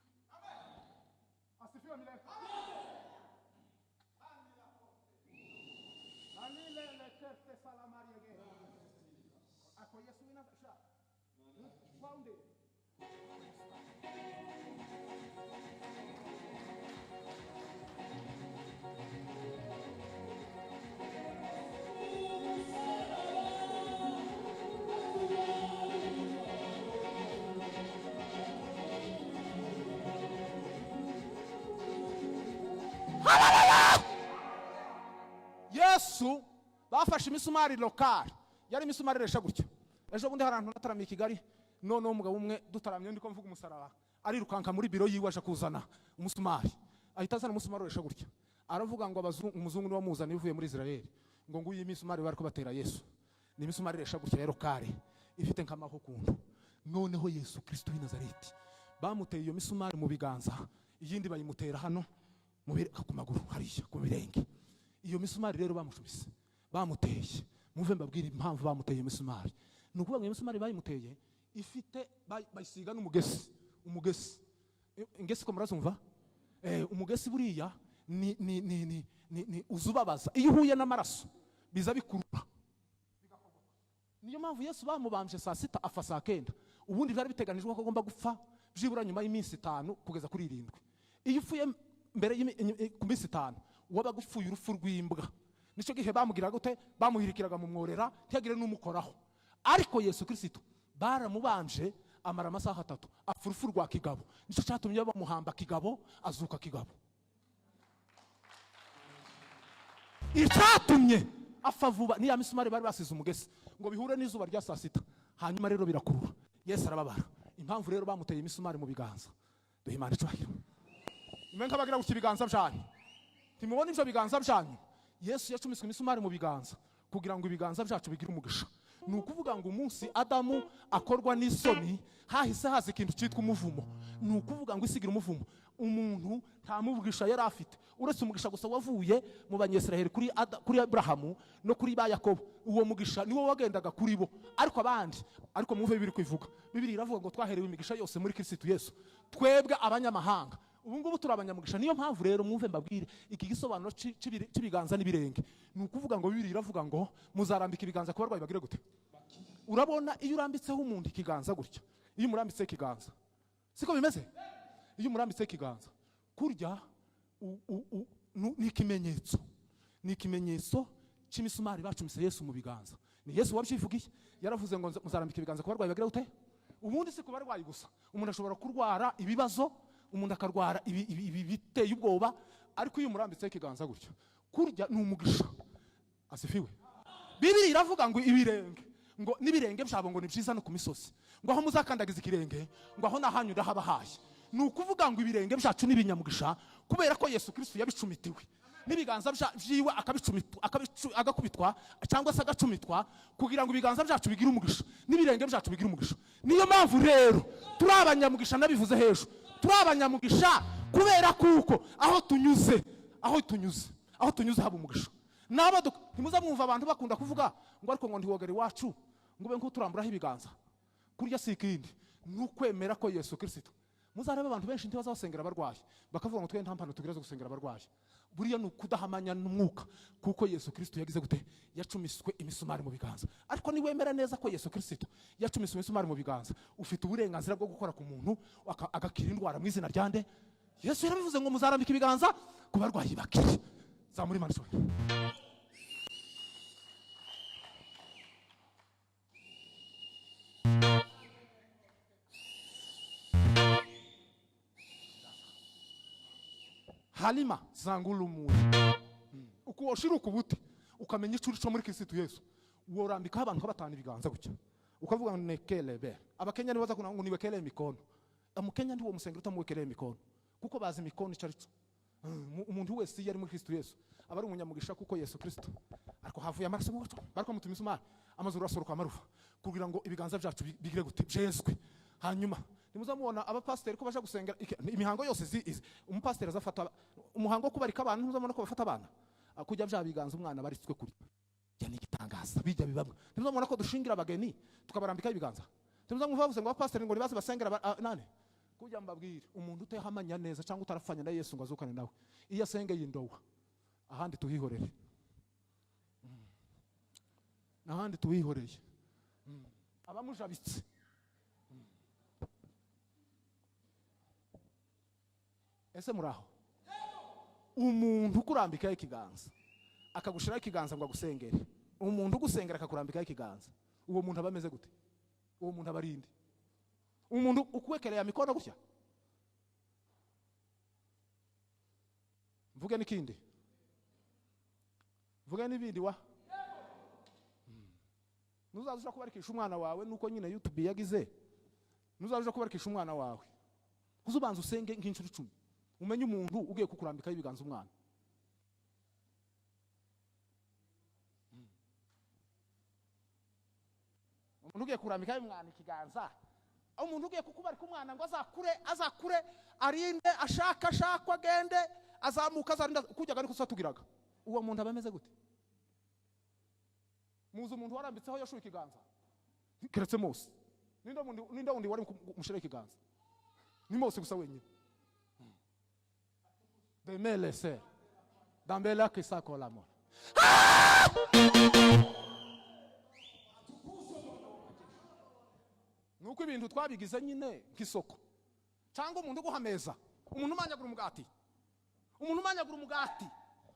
[SPEAKER 1] asifiwe milele. Alilele kerte salamariege. Ako Yesu ina sha. Found it. Yesu bafashe imisumari lokali, yari imisumari iresha gutya. Ejo bundi hari ahantu nataramiye i Kigali, noneho umugabo umwe dutaramye, ndiko mvuga umusaraba, arirukanka muri biro yiwe aje kuzana umusumari. Ahita azana umusumari uresha gutya, aravuga ngo umuzungu niwe wamuzaniye uvuye muri Israel, ngo nguyu imisumari bari kubatera Yesu, ni imisumari iresha gutya ya lokali, ifite nk'amaho kuntu. Noneho Yesu Kristo w'i Nazareti bamuteye iyo misumari mu biganza, iyindi bayimutera hano ku maguru hariya ku birenge. Iyo misumari rero bamucubise, bamuteye, muve mbabwire impamvu bamuteye iyo misumari. Ni ukuvuga ngo iyo misumari bayimuteye ifite bayisiga n'umugesi. Umugesi, ingesi ko murazumva? Umugesi buriya ni uzubabaza iyo uhuye n'amaraso, biza bikurura. Niyo mpamvu Yesu bamubambye saa 6, afa saa 9. Ubundi byari biteganijwe ko agomba gupfa byibura nyuma y'iminsi 5 kugeza kuri 7. Iyo upfuye mbere ku minsi 5, wabaga upfuye urupfu rw'imbwa. Nicyo gihe bamubwiraga gute? Bamuhirikiraga mu mworera, ntiyagire n'umukoraho. Ariko Yesu Kirisito baramubanje, amara amasaha 3, apfa urupfu rwa kigabo. Nicyo cyatumye bamuhamba kigabo, azuka kigabo. Icyatumye apfa vuba niya misumari bari basize umugesi ngo bihure n'izuba rya saa 6, hanyuma rero birakurura, Yesu arababara. Impamvu rero bamuteye imisumari mu biganza, duhe Imana icyubahiro. Mwe nkabagira gutya ibiganza byanyu, ntimubona ibyo biganza byanyu? Yesu yacumiswe imisumari mu biganza kugira ngo ibiganza byacu bigire umugisha. Ni ukuvuga ngo umunsi Adamu akorwa n'isoni, hahise haza ikintu cyitwa umuvumo. Ni ukuvuga ngo isigira umuvumo. Umuntu nta mugisha yari afite uretse umugisha gusa wavuye mu Banyesiraheli kuri Aburahamu no kuri ba Yakobo. Uwo mugisha niwo wagendaga kuri bo, ariko abandi, ariko mwumve Bibiri kwivuga. Bibiri iravuga ngo twaherewe imigisha yose muri Kristo Yesu, twebwe abanyamahanga. Ubu ngubu turi abanyamugisha. Niyo mpamvu rero, mwumve mbabwire iki gisobanuro cy'ibiganza n'ibirenge. Ni ukuvuga ngo Bibiri iravuga ngo muzarambika ibiganza ku barwayi bagire gute? Urabona, iyo urambitseho umuntu ikiganza gutya, iyo umurambitseho ikiganza, siko bimeze? Iyo umurambitseho ikiganza kurya, ni ikimenyetso cy'imisumari bacumise Yesu mu biganza. Ni Yesu wabyivugiye, yaravuze ngo muzarambika ibiganza ku barwayi bagira gute? Ubundi si ku barwayi gusa. Umuntu ashobora kurwara ibibazo, umuntu akarwara ibi biteye ubwoba, ariko iyo umurambitseho ikiganza gutya kurya, ni umugisha. Asifiwe. Bibiri iravuga ngo ibirenge, ngo n'ibirenge byabo ngo ni byiza no ku misozi, ngo aho muzakandagiza ikirenge, ngo aho nahanyu ndahabahaye. Ni ukuvuga ngo ibirenge byacu ni ibinyamugisha kubera ko Yesu Kristo yabicumitiwe n'ibiganza byiwe, agakubitwa cyangwa se agacumitwa kugira ngo ibiganza byacu bigire umugisha n'ibirenge byacu bigire umugisha. Niyo mpamvu rero turi abanyamugisha. Nabivuze hejuru, turi abanyamugisha kubera kuko aho tunyuze haba umugisha. Nabo ntimuza mwumva abantu bakunda kuvuga ngo ariko ngo ntiwogere iwacu ngo ube nk'uturamburaho ibiganza. Kurya si ikindi, ni ukwemera ko Yesu Kirisito. Muzarebe, abantu benshi ntibazabasengera abarwayi, bakavuga ngo twe nta mpano tugira zo gusengera abarwayi. Buriya ni ukudahamanya n'umwuka, kuko Yesu Kirisito yagize gute? Yacumiswe imisumari mu biganza. Ariko niwemera neza ko Yesu Kirisito yacumiswe imisumari mu biganza, ufite uburenganzira bwo gukora ku muntu agakira indwara mu izina rya nde? Yesu yarabivuze ngo muzarambika ibiganza ku barwayi bakire. Zamura Imana ishobora. Halima zangulumuye uko woshira ukubute, ukamenya icyo uri cyo muri Kristo Yesu, worambikaho abantu nka batanu ibiganza gutya, ukavuga ngo nekelebe. Abakenya nibaza kuna ngo niwekelee mikono. Umukenya ntiwo musengera utamuwekeleye mikono, kuko bazi imikono icyo ari cyo. Umuntu wese iyo ari muri Kristo Yesu aba ari umunyamugisha, kuko Yesu Kristo, ariko havuye amaraso mu baco bariko mutuma imisumari, amazuru asoroka amarufa, kugira ngo ibiganza byacu bigire gute? Byezwe. Hanyuma ntimuzamubona abapasiteri ko baje gusengera imihango yose umupasiteri azafata umuhango wo kubarika abantu, ntimuzamubona ko bafata abana? Kujya bya biganza umwana baritswe kurya bijya ni igitangaza, bijya bibamwe. Ntimuzamubona ko dushingira abageni tukabarambikaho ibiganza? Ntimuzamwumva bavuze ngo abapasiteri ngo nibaze basengera nane? Kujya mbabwire, umuntu utahamanya neza cyangwa utarapfanya na Yesu ngo azukane nawe, iyo asengeye indowa, ahandi tuhihorere, ahandi tuhihoreye, abamujabitse. Ese muraho? Umuntu ukurambikaho ikiganza, akagushiraho ikiganza ngo agusengere, umuntu ugusengera akakurambikaho ikiganza, uwo muntu aba ameze gute? Uwo muntu aba ari inde? Umuntu ukuwekereye mikono gutya. Mvuge n'ikindi, mvuge n'ibindi wa nuzaza uja kubarikisha umwana wawe, nuko nyine YouTube yagize. Nuzaza uja kubarikisha umwana wawe, uzubanza usenge nk'inshuro 10, umenye umuntu ugiye kukurambikaho ibiganza umwana. Umuntu ugiye kurambikaho umwana ikiganza, umuntu ugiye kukubarika umwana ngo azakure arinde ashaka ashakwa, agende azamuka, azarinda kujyaga, ariko tugiraga, uwo muntu aba ameze gute? Muzi umuntu warambitseho Yoshuwa ikiganza keretse Mose? Ninde wundi, ninde wundi wari kumushiraho ikiganza? Ni Mose gusa wenyine. Demelese dambela kisako mora. Nuko ibintu twabigize nyine nk'isoko. Cyangwa umuntu uguhameza, umuntu umanyagura umugati, umuntu umanyagura umugati,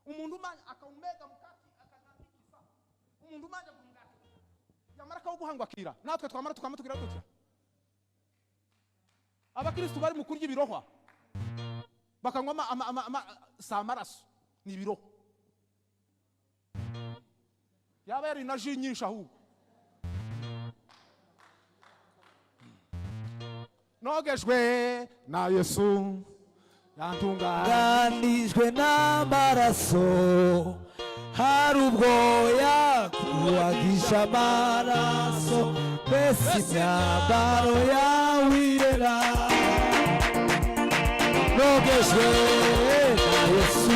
[SPEAKER 1] umuntu umanya akawumega mukati akanabikisa, umuntu umanyagura umugati yamara akawuguhangwakira, natwe twamara tukamutubwira dutya. Abakristu bari mu kurya ibirohwa, bakanywa si amaraso, ni ibirohwa, yaba yari na jus nyinshi. Ahubwo nogejwe na Yesu yantunganya.
[SPEAKER 4] Ganijwe n'amaraso, hari ubwoya kuwagisha amaraso, mbese imyambaro yawe irera. Nogejwe. Wogejwe na Yesu,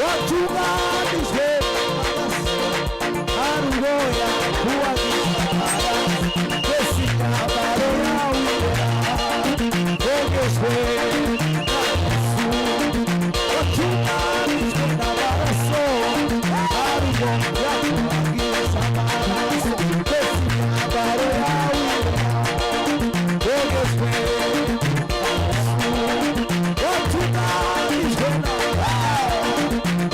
[SPEAKER 4] watunganijwe n'amaraso, hari ubwo yakubagisha amaraso, mbese imyambaro yawe irera. Wogejwe na Yesu, watunganijwe n'amaraso, hari ubwo yakubagisha amaraso, mbese imyambaro yawe irera. Wogejwe na Yesu, watunganijwe n'amaraso,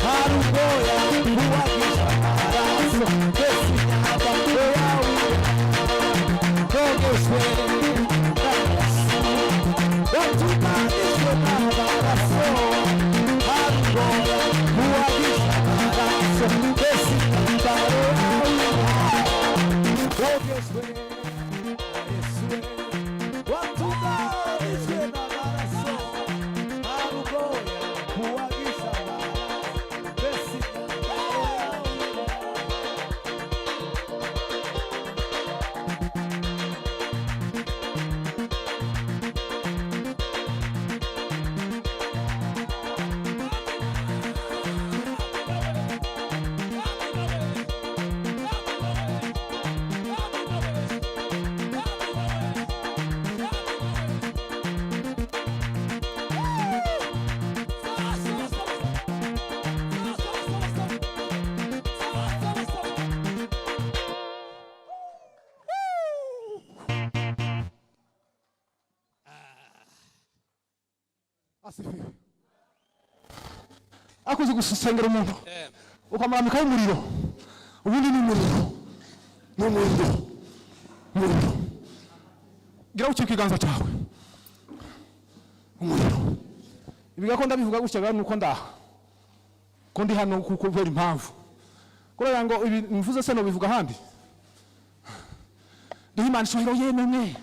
[SPEAKER 4] hari ubwo yakubagisha amaraso, mbese imyambaro yawe irera. Wogejwe na Yesu, watunganijwe n'amaraso, hari ubwo yakubagisha amaraso, mbese imyambaro yawe irera. Wogejwe na Yesu, watunganijwe n'amaraso, hari ubwo yakubagisha amaraso, mbese imyambaro yawe irera.
[SPEAKER 1] Asifiwe. Akuze gusengera umuntu ukamurambikaho umuriro, ubundi ni umuriro, ni umuriro, umuriro. Gira ucye ikiganza cyawe, umuriro. Ibi ko ndabivuga gutya rero nuko ndaha ko ndi hano kuko kubera impamvu, kubera ngo ibi mvuze se nobivuga ahandi. Duhe Imana icyubahiro yemwe.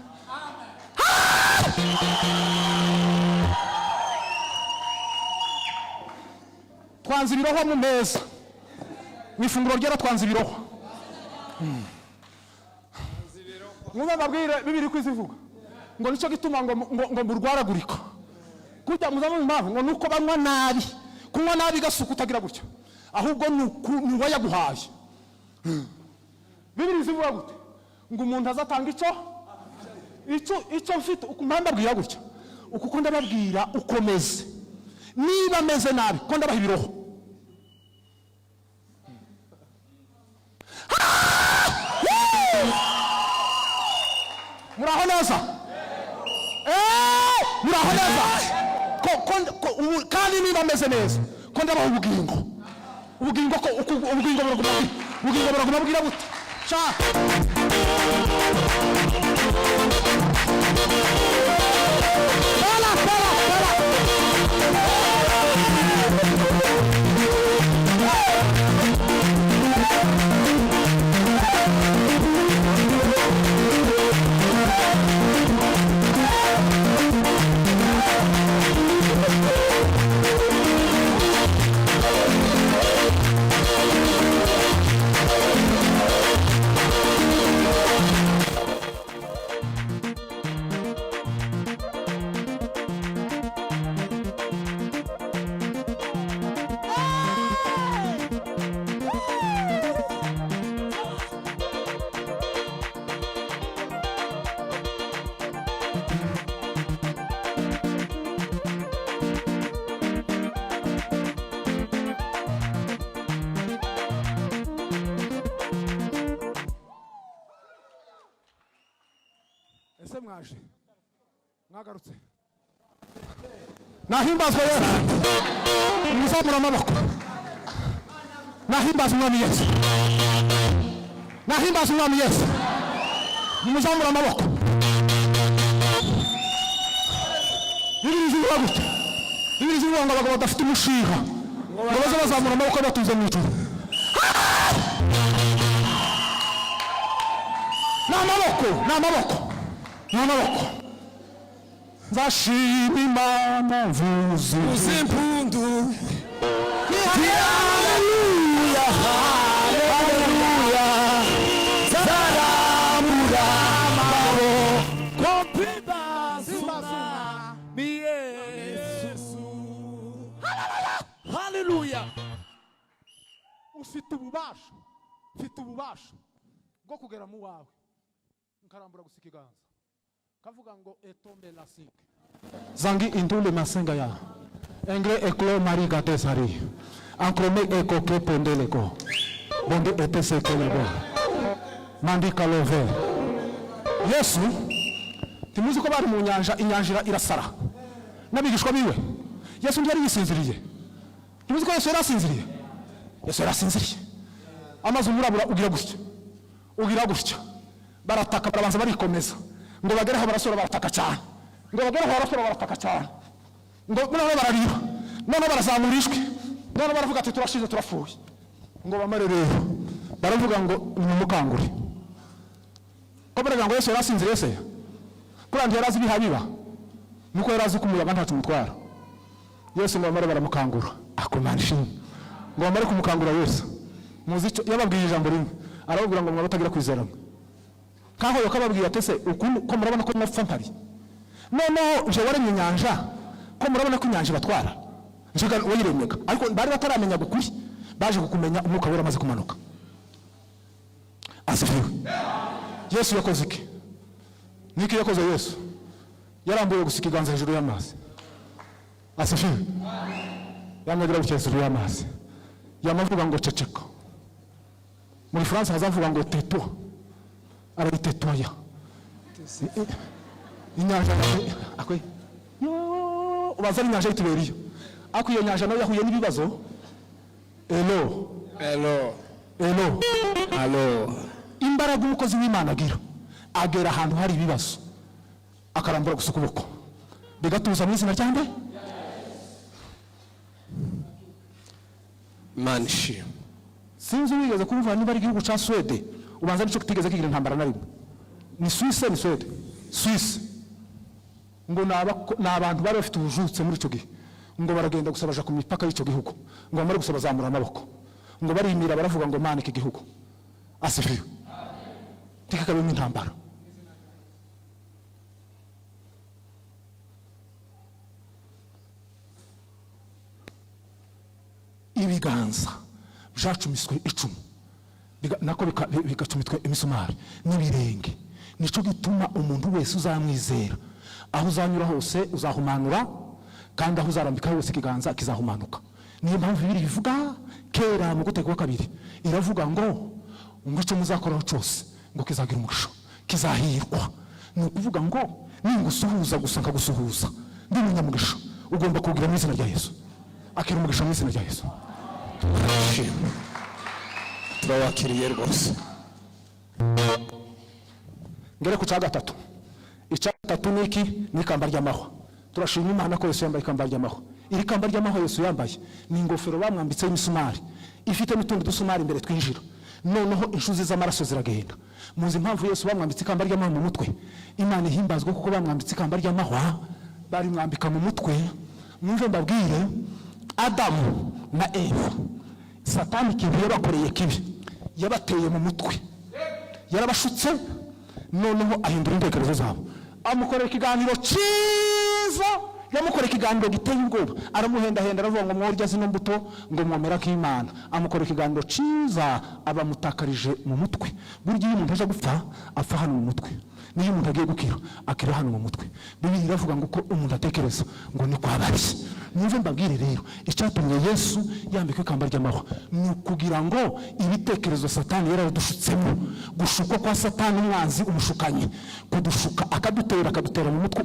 [SPEAKER 1] Twanze ibirohwa mu meza, mu ifunguro ryera twanze ibirohwa. Mwumve mbabwire bibiri ko izivuga ngo nicyo gituma ngo murwaragurika kujya muzamo impamvu ngo nuko banywa nabi. Kunywa nabi gasuka utagira gutya, ahubwo ni uwayaguhaye. Bibiri zivuga gute ngo umuntu azatanga icyo mfite. Mpamvu mbabwira gutya uku ko ndababwira ukomeze niba ameze nabi ko ndabaha ibiroho. Muraho neza? Muraho neza? Kandi niba ameze neza ko ndabaha ubugingo, ubugingo ko ubugingo buraguma, ubugingo buraguma bwira bute sha. Para, para, para. Ese mwaje mwagarutse? Nahimbazwa Yesu, muzamura amaboko. Nahimbaza umwami Yesu, nahimbaza umwami Yesu, muzamura amaboko. Bibiri zivuga gutya, bibiri zivuga ngo abagabo badafite umushinga ngo baze bazamura amaboko batuze mu ijuru. Ni amaboko, ni amaboko, ni amaboko. Nzashima Imana mvuze
[SPEAKER 2] Uzimpundu.
[SPEAKER 4] Haleluya, haleluya, zarambura amaboko. Yesu.
[SPEAKER 3] Haleluya.
[SPEAKER 1] Ufite ububasha, mfite ububasha bwo kugera mu wawe, nkarambura gusa ikiganza, kavuga ngo etombe lasike zangi indule masenga ya engre eklo mariga desari ankrome ekoke pondeleko bonde etesekelebo mandika love. Yesu, ntimuzi ko bari mu nyanja, inyanja irasara n'abigishwa biwe? Yesu ntiyari yisinziriye? Ntimuzi ko Yesu yari asinziriye? Yesu yari asinziriye. Amazi umurabura ugira gutya, ugira gutya, barataka, barabanza barikomeza ngo bagereho, barasura, barataka cyane ngo bagereho, barasura, barataka cyane ngo noneho bararira, noneho barazamura ijwi, noneho baravuga ati: "Turashize, turapfuye." Ngo bamare rero baravuga ngo nimumukangure. Ko baravuga ngo Yesu yari asinziriye se? Kuriya ntiyari azi ibiha biba, nuko yari azi ko umuyaga ntacyo umutwara. Yesu ngo bamare baramukangura, akomana ishimwe. Ngo bamare kumukangura, Yesu muzi icyo yababwiye? Ijambo rimwe arababwira ngo: "Mwaba batagira kwizera mwe." Nkaho yakababwiye ati: "Se ukuntu ko murabona ko mwapfa mpari, noneho nje waremye inyanja, ko murabona ko inyanja ibatwara, nje wayiremyega?" Ariko bari bataramenya ukuri, baje kukumenya Umwuka Wera amaze kumanuka. Asifiwe. Yesu yakoze iki? Niki yakoze Yesu? Yarambuye gusa ikiganza hejuru y'amazi. Asifiwe. Yamwagira gutya hejuru y'amazi, yamavuga ngo: "Ceceka." Muri Faransa hazavuga ngo "Tais-toi", arayitetoya inyanja. Akwe yo, ubaza ari inyanja y'Itiberiyo, ariko iyo nyanja nayo yahuye n'ibibazo. Elo.
[SPEAKER 3] Hello.
[SPEAKER 1] Elo.
[SPEAKER 3] Hello.
[SPEAKER 1] Imbaraga umukozi w'Imana agira, agera ahantu hari ibibazo akarambura gusa ukuboko, bigatuza mu izina rya nde?
[SPEAKER 3] Imana ishimwe.
[SPEAKER 1] Sinzi wigeze kubivuga, niba ari igihugu cya Suwede, ubanza nicyo kitigeze kigira intambara na rimwe. Ni Suwise, ni Suwede, Suwise. Ngo ni abantu bari bafite ubujutse muri icyo gihe. Ngo baragenda gusa, baja ku mipaka y'icyo gihugu, ngo bamare gusa bazamura amaboko, ngo barimira, baravuga ngo: "Mana, iki gihugu," asifiwe, "ntikikabemo intambara." Ibiganza byacumiswe icumu, nako bigacumitwa imisumari n'ibirenge. Nicyo gituma umuntu wese uzamwizera, aho uzanyura hose uzahumanura, kandi aho uzarambika hose ikiganza kizahumanuka. Niyo mpamvu Bibiri bivuga kera mu Gutegeka kwa Kabiri, iravuga ngo icyo muzakoraho cyose ngo kizagira umugisha, kizahirwa. Ni ukuvuga ngo ningusuhuza gusa, nkagusuhuza ndi umunyamugisha, ugomba kuwugira mu izina rya Yesu. Akira umugisha mu izina rya Yesu.
[SPEAKER 3] Ishimwe, turabakiriye rwose.
[SPEAKER 1] Ngere ku cya gatatu. Icya gatatu ni iki? Ni ikamba ry'amahwa. Turashima Imana ko Yesu yambaye ikamba ry'amahwa. Iri kamba ry'amahwa Yesu yambaye ni ingofero bamwambitseho imisumari, ifite n'utundi dusumari imbere twinjira, noneho inshuzi z'amaraso ziragenda. Muzi impamvu Yesu bamwambitse ikamba ry'amahwa mu mutwe? Imana ihimbazwa kuko bamwambitse ikamba ry'amahwa, barimwambika mu mutwe. Mwumve mbabwire, Adamu na Eva, Satani ikintu yabakoreye kibi, yabateye mu mutwe, yarabashutse, noneho ahindura intekerezo zabo. Amukorera ikiganiro cyiza, yamukorera ikiganiro giteye ubwoba, aramuhendahenda, aravuga ngo: "Mworya zino mbuto, ngo mwomera k'Imana." Amukorera ikiganiro cyiza, abamutakarije mu mutwe. Burya iyo umuntu aje gupfa, apfa hano mu mutwe. Niyo umuntu agiye gukira, akira hano mu mutwe. Bibiliya iravuga ngo uko umuntu atekereza ngo niko aba ari. Mwumve mbabwire rero, icyatumye Yesu yambikwa ikamba ry'amahwa ni ukugira ngo ibitekerezo Satani yaradushutsemo, gushukwa kwa Satani, umwanzi, umushukanyi, kudushuka, akadutera, akadutera mu mutwe,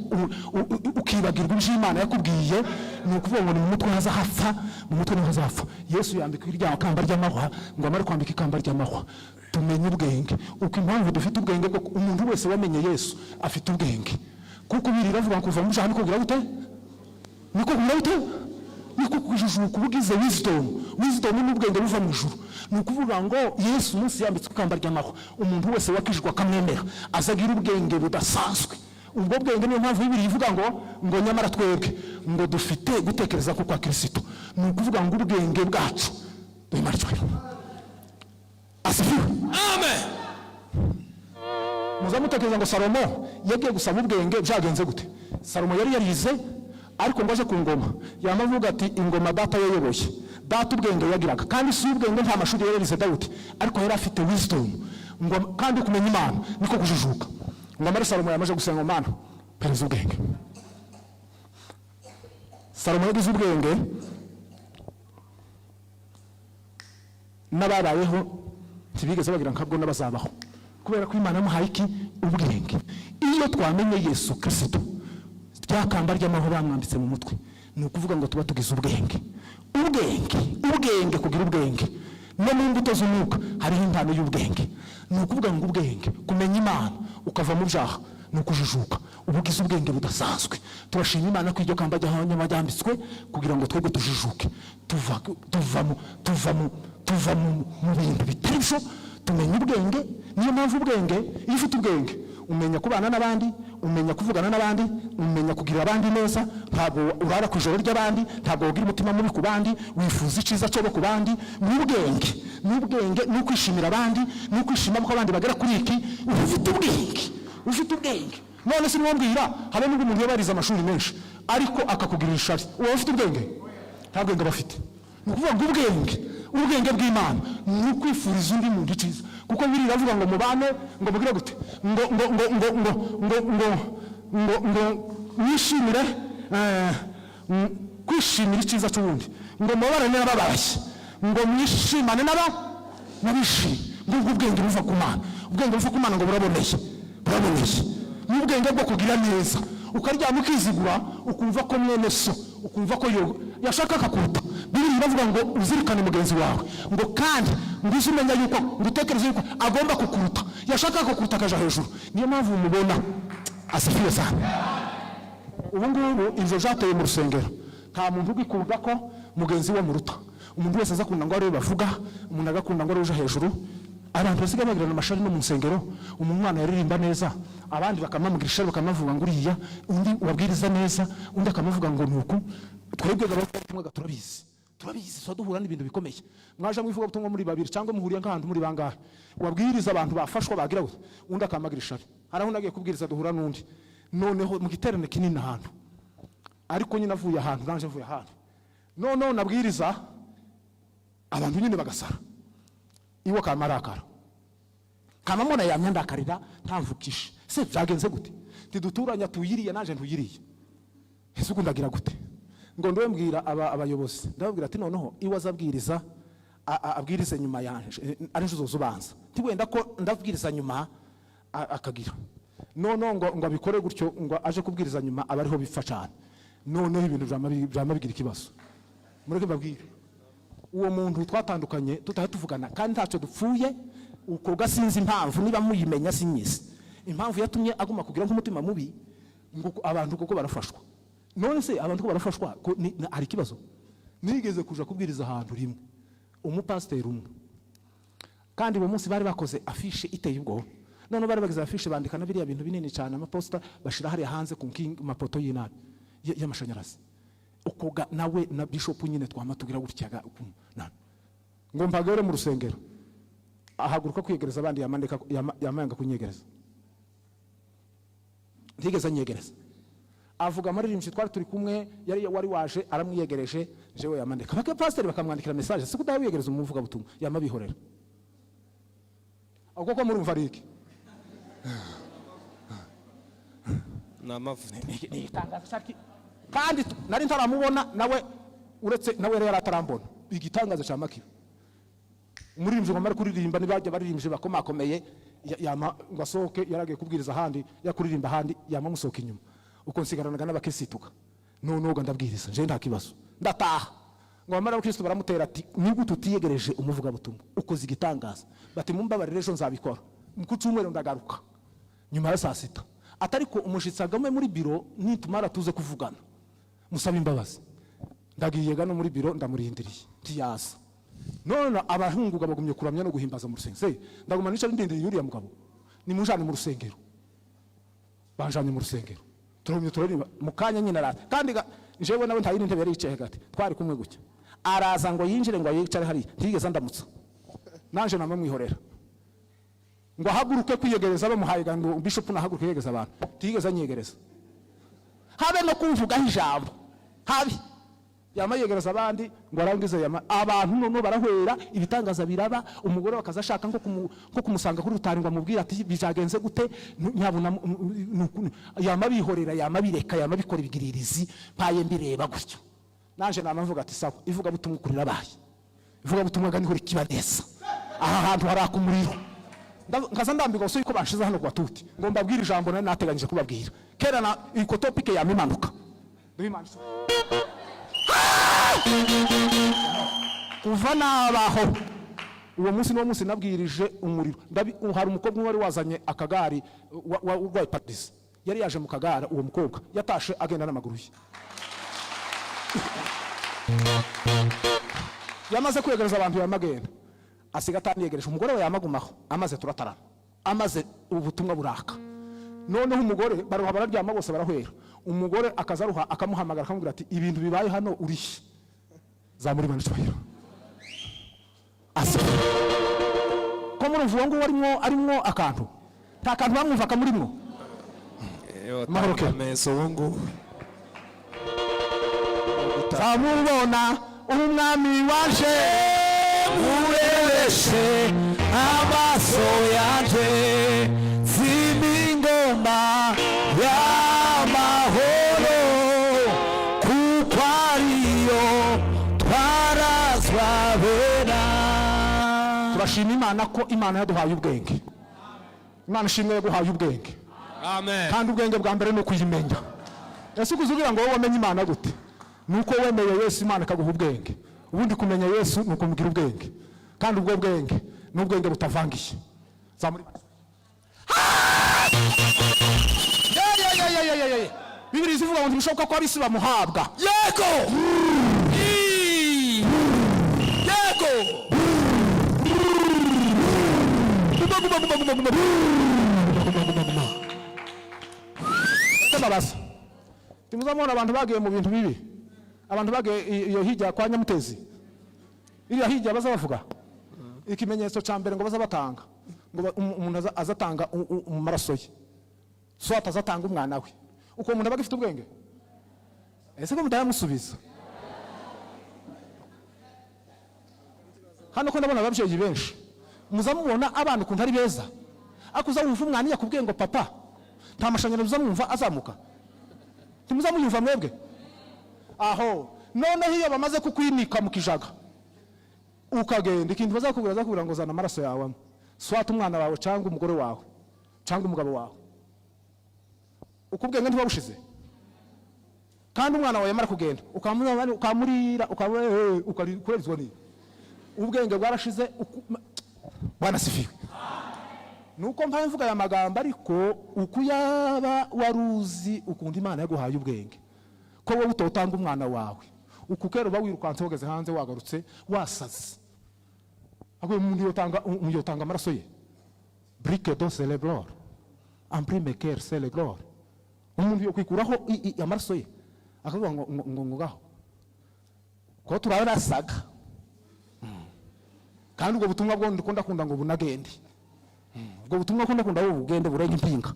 [SPEAKER 1] ukibagirwa ibyo Imana yakubwiye. Ni ukuvuga ngo ni mu mutwe haza hapfa, mu mutwe niho hazapfa. Yesu yambikwa irya kamba ry'amahwa. Ngo amare kwambika ikamba ry'amahwa, tumenye ubwenge. Uko impamvu dufite ubwenge bwo umuntu wese wamenye Yesu afite ubwenge, kuko biri iravuga ngo kuva mu byaha niko kugira gute? Niko kugira gute? Niko kujijuka, uba ugize wisdom. Wisdom ni ubwenge buva mu ijuru. Ni ukuvuga ngo Yesu umunsi yambitswe ikamba ry'amahwa, umuntu wese wakijijwe akamwemera azagira ubwenge budasanzwe. Ubwo bwenge, niyo mpamvu Bibiliya ivuga ngo nyamara twebwe ngo dufite gutekereza ko kwa Kirisito. Ni ukuvuga ngo ubwenge bwacu duhimaritswe. Asifiwe.
[SPEAKER 3] Amen.
[SPEAKER 1] Muzamutekereza ngo Salomo yagiye gusaba ubwenge, byagenze gute? Salomo yari yarize, ariko ngo aje ku ngoma yamavuga ati: "Ingoma data yayoboye, data Data ubwenge yagiraga, kandi si ubwenge, nta mashuri yarize Dawudi, ariko yari afite wisdom. Ngo kandi kumenya Imana niko kujijuka. Ngo amare Salomo yamaze gusenga: "Mana, mpereza ubwenge." Salomo yagize ubwenge n'ababayeho ntibigeze bagira nkabwo, n'abazabaho, kubera ko Imana yamuhaye iki? Ubwenge. Iyo twamenye Yesu Kirisito, rya kamba ry'amahoro bamwambitse mu mutwe, ni ukuvuga ngo tuba tugize ubwenge. Ubwenge, ubwenge, kugira ubwenge. No mu mbuto z'umwuka hariho impano y'ubwenge. Ni ukuvuga ngo ubwenge, kumenya Imana ukava mu byaha, ni ukujijuka, uba ugize ubwenge budasanzwe. Turashima Imana ko iryo kamba ryambitswe kugira ngo twebwe tujijuke, tuva tuva mu tuva mu tuva mu mu bintu bitari byo, tumenya ubwenge. Niyo mpamvu ubwenge, iyo ufite ubwenge, umenya kubana n'abandi, umenya kuvugana n'abandi, umenya kugirira abandi neza. Ntabwo urara ku ijoro ry'abandi, ntabwo wagira umutima mubi ku bandi, wifuza icyiza cyo ku bandi. Ni ubwenge, ni ubwenge, ni ukwishimira abandi, ni ukwishima ko abandi bagera kuri iki. Uba ufite ubwenge, ufite ubwenge. None se niwombwira, habe n'ubwo umuntu yaba yarize amashuri menshi ariko akakugirira ishari, uba ufite ubwenge? Nta bwenge aba afite. Ni ukuvuga ngo ubwenge, ubwenge bw'Imana ni ukwifuriza undi muntu icyiza, kuko Bibiliya iravuga ngo mubane, ngo mugire gute, ngo ngo ngo ngo ngo ngo ngo ngo ngo mwishimire, kwishimira icyiza cy'uwundi, ngo mubabarane n'abababaye, ngo mwishimane n'abishimye. Ngo ubwo ubwenge buva ku Mana, ubwenge buva ku Mana ngo buraboneye, buraboneye. Ni ubwenge bwo kugira neza, ukaryama ukizigura, ukumva ko mwene so, ukumva ko yo yashaka akakuruta. Bibiliya iravuga ngo uzirikane mugenzi wawe, ngo kandi ngo uze umenya yuko, ngo utekereze yuko agomba kukuruta, yashaka kukuruta akaja hejuru. Niyo mpamvu mubona asifiwe sana. Ubu ngubu ibyo byateye mu rusengero, nta muntu ugikunda ko mugenzi we amuruta. Umuntu wese aza akunda ngo ariwe bavuga, umuntu agakunda ngo ariwe uje hejuru. Abantu basigaye bagirana amashari no mu nsengero. Umwana yaririmba neza, abandi bakamamugira ishari, bakamavuga ngo uriya undi ubabwiriza neza, undi akamavuga ngo ni uku. Twebwe abavugabutumwa turabizi, turabizi, tuba duhura n'ibintu bikomeye. Mwaje mu ivugabutumwa muri babiri cyangwa muhuriye nk'ahantu muri bangahe, wabwiriza abantu bafashwa, bagira gute, undi akamagira ishari. Hari aho nagiye kubwiriza, duhura n'undi noneho mu giterane kinini ahantu, ariko nyine avuye ahantu, nanjye mvuye ahantu. Noneho nabwiriza abantu nyine bagasara, iwe akamarakara, kamamona yamya ndakarira ntamvukishe. Se byagenze gute? Ntiduturanya, tuyiriye naje ntuyiriye, ese ubu ndagira gute? Ngo ndiwe mbwira abayobozi, ndababwira ati: "Noneho iwe azabwiriza, abwirize nyuma yanje, ari nje uzoza ubanza." Ntiwenda ko ndabwiriza nyuma, akagira noneho ngo abikore gutyo, ngo aje kubwiriza nyuma, aba ariho bipfa cyane. Noneho ibintu byama bigira ikibazo. Mureke mbabwire, uwo muntu twatandukanye tutari tuvugana kandi ntacyo dupfuye. Uko gasinzi impamvu, niba muyimenya sinyizi impamvu yatumye aguma kugira nk'umutima mubi, ngo abantu kuko barafashwa. None se abantu ko barafashwa, ko hari ikibazo? Nigeze kuja kubwiriza ahantu rimwe, umupasiteri umwe, kandi uwo munsi bari bakoze afishe iteye ubwoba. None bari bagize afishe, bandika na biriya bintu binini cyane, amaposita, bashira hariya hanze ku nkingi, mapoto y'inabi y'amashanyarazi. Uko nawe na bishop nyine twama tugira gutyaga ngo mpagere mu rusengero, ahaguruka kwiyegereza abandi, yamandika yamanga kunyegereza, ntigeze anyegereza. Avuga amaririmbyi twari turi kumwe, yari wari waje aramwiyegereje, jewe yamandika. Baka pasiteri bakamwandikira message: "Se kudaha wiyegereza umuvugabutumwa?" Yamabihorera. Aho koko murumva ari iki?
[SPEAKER 2] Ni amavuta.
[SPEAKER 1] Ni igitangaza kandi nari ntaramubona nawe, uretse nawe yari atarambona. Igitangaza cya makiba, umuririmbyi ngo amare kuririmba, nibajya baririmbye bakomakomeye, yama ngo asohoke, yaragiye kubwiriza ahandi, yakuririmba ahandi, yama amusohoka inyuma. Uko nsigaranaga n'abakirisitu, noneho ndabwiriza nje nta kibazo, ndataha. Ngo bamara, abakirisitu baramutera ati: "Nigute utiyegereje umuvugabutumwa? Ukoze igitangaza." Bati: "Mumbabarire, ejo nzabikora." Ku cyumweru ndagaruka nyuma ya saa sita, atari ko umushyitsi agame muri biro, nitumara tuze kuvugana, musabe imbabazi. Ndagiye gano muri biro, ndamurindiriye, ntiyaza. None abahungu bagumye kuramya no guhimbaza mu rusengero. Se ndaguma nicara ndindiriye uriya mugabo? Nimujane mu rusengero. Banjanye mu rusengero, turagumye turaririmba. Mu kanya nyine araza, kandi jewe nawe nta yindi ntebe yari yicaye hagati, twari kumwe gutya. Araza ngo yinjire, ngo yicare hariya, ntiyigeze andamutsa, nanje namamwihorera. Ngo ahaguruke kwiyegereza, bamuhaye ngo bishop nahaguruke yegereza abantu, ntiyigeze anyegereza, habe no kumvugaho ijambo, habe. Yama yegereza abandi ngo arangize yama abantu, noneho barahwera, ibitangaza biraba. Umugore bakaza ashaka nko kumusanga kuri rutari ngo amubwire ati: "Bizagenze gute?" Nyabuna yama bihorera, yama bireka, yama bikora ibigiririzi. Mpaye mbireba gutyo, nanje nama mvuga ati: "Sawa, ivugabutumwa ukuri rabaye, ivugabutumwa ga niho rikiba neza. Aha hantu haraka umuriro." Nkaza ndambirwa gusa yuko banshize hano ku batuti ngo mbabwire ijambo nari nateganyije kubabwira kera na iko topic yama imanuka. Duhe Imana ishimwe. Kuva nabaho, uwo munsi niwo munsi nabwirije umuriro. Hari umukobwa umwe wari wazanye akagari urwaye paralysie, yari yaje mu kagare. Uwo mukobwa yatashe agenda n'amaguru ye. Yamaze kwegereza abantu, yamagenda asiga ataniyegereje umugore we, yamagumaho. Amaze turatarama, amaze ubutumwa buraka. Noneho umugore baruha, bararyama bose barahwera. Umugore akaza aruha, akamuhamagara, akamubwira ati: "Ibintu bibaye hano urihe?" Zamura Imana icyubahiro. Asa ko murumva uwo nguwo arimwo akantu, nta kantu bamwumva kamurimwo. Mahoro ke.
[SPEAKER 3] Ameza ubu ngubu.
[SPEAKER 1] Zamubona umwami waje,
[SPEAKER 4] murebeshe amaso yanje, zima ingoma y'amahoro, kuko ariyo twarazwa bera.
[SPEAKER 1] Turashima Imana ko Imana yaduhaye ubwenge. Imana ishimwe yaguhaye ubwenge.
[SPEAKER 3] Amen.
[SPEAKER 1] Kandi ubwenge bwa mbere ni ukuyimenya. Ese ukuze ugira ngo wowe wamenye Imana gute? Ni uko wemeye Yesu, Imana ikaguha ubwenge. Ubundi kumenya Yesu ni ukumugira ubwenge, kandi ubwo bwenge ni ubwenge butavangiye. Zamura. Ye, ye, ye, ye, ye, ye. Bibiri zivuga ngo ntibishoboka ko ab'isi bamuhabwa.
[SPEAKER 3] Yego. Yego. Guma, guma, guma, guma, guma, guma, guma, guma.
[SPEAKER 1] Ndababaza, ntimuzamubona abantu bagiye mu bintu bibi, abantu bagiye iyo hirya kwa Nyamutezi, iriya hirya, baza bavuga ikimenyetso cya mbere ngo baza batanga ngo umuntu azatanga mu maraso ye, so atazatanga umwana we. Uko umuntu aba agifite ubwenge? Ese ko mutayamusubiza hano, ko ndabona ababyeyi benshi muza mubona abana ukuntu ari beza, ariko uza wumva umwana iyo akubwiye ngo: "Papa, nta mashanyarazi", uzamwumva azamuka? Ntimuzamuyumva mwebwe aho? Noneho iyo bamaze kukwinika mu kijaga ukagenda, ikintu bazakubwira, bazakubwira ngo: "Zana amaraso yawe amwe, swata umwana wawe cyangwa umugore wawe cyangwa umugabo wawe." Uko ubwenge ntibabushize. Kandi umwana wawe yamara kugenda ukamurira, ukarezwa n'iyo ubwenge bwarashize. Bwana sifiwe. Nuko mpaye mvuga aya magambo, ariko uko yaba waruzi ukunda Imana yaguhaye ubwenge, ko wowe utotanga umwana wawe, uku kera uba wirukanse, wageze hanze, wagarutse wasaze. Ahubwo umuntu yotanga amaraso ye, brique do celebror imprime cœur celebror, umuntu yokwikuraho amaraso ye, akavuga ngo ngaho ko turarasaga. Kandi ubwo butumwa bwo ndikunda kunda ngo bunagende, ubwo butumwa kunda kunda wowe bugende burenge impinga.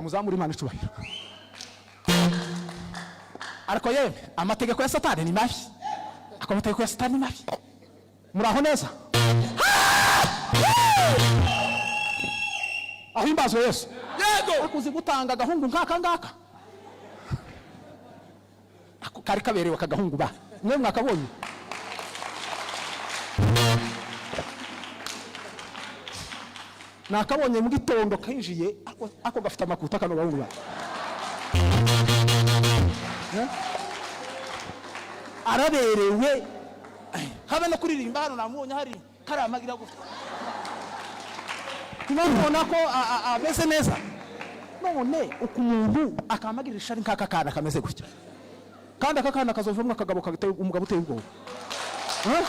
[SPEAKER 1] Muzamure Imana icubahiro. Ariko yemwe, amategeko ya Satani ni mabi, ako amategeko ya Satani ni mabi. Muraho neza? Ahimbazwe Yesu.
[SPEAKER 3] Yego.
[SPEAKER 1] Ariko uzi gutanga agahungu nk'aka ngaka? Ako kari kaberewe aka gahungu ba mwe mwakabonye. Nakabonye mu gitondo kinjiye, ako gafite amakuta kano gahungu ba. Eh? Araberewe. Habe no kuririmba hano namubonye hari karamagira gutya, ntibabona ko ameze neza. None uku umuntu akamagira ishari nk'aka kana kameze gutya, kandi aka kana kazovamo akagabo umugabo uteye ubwoba. Eh?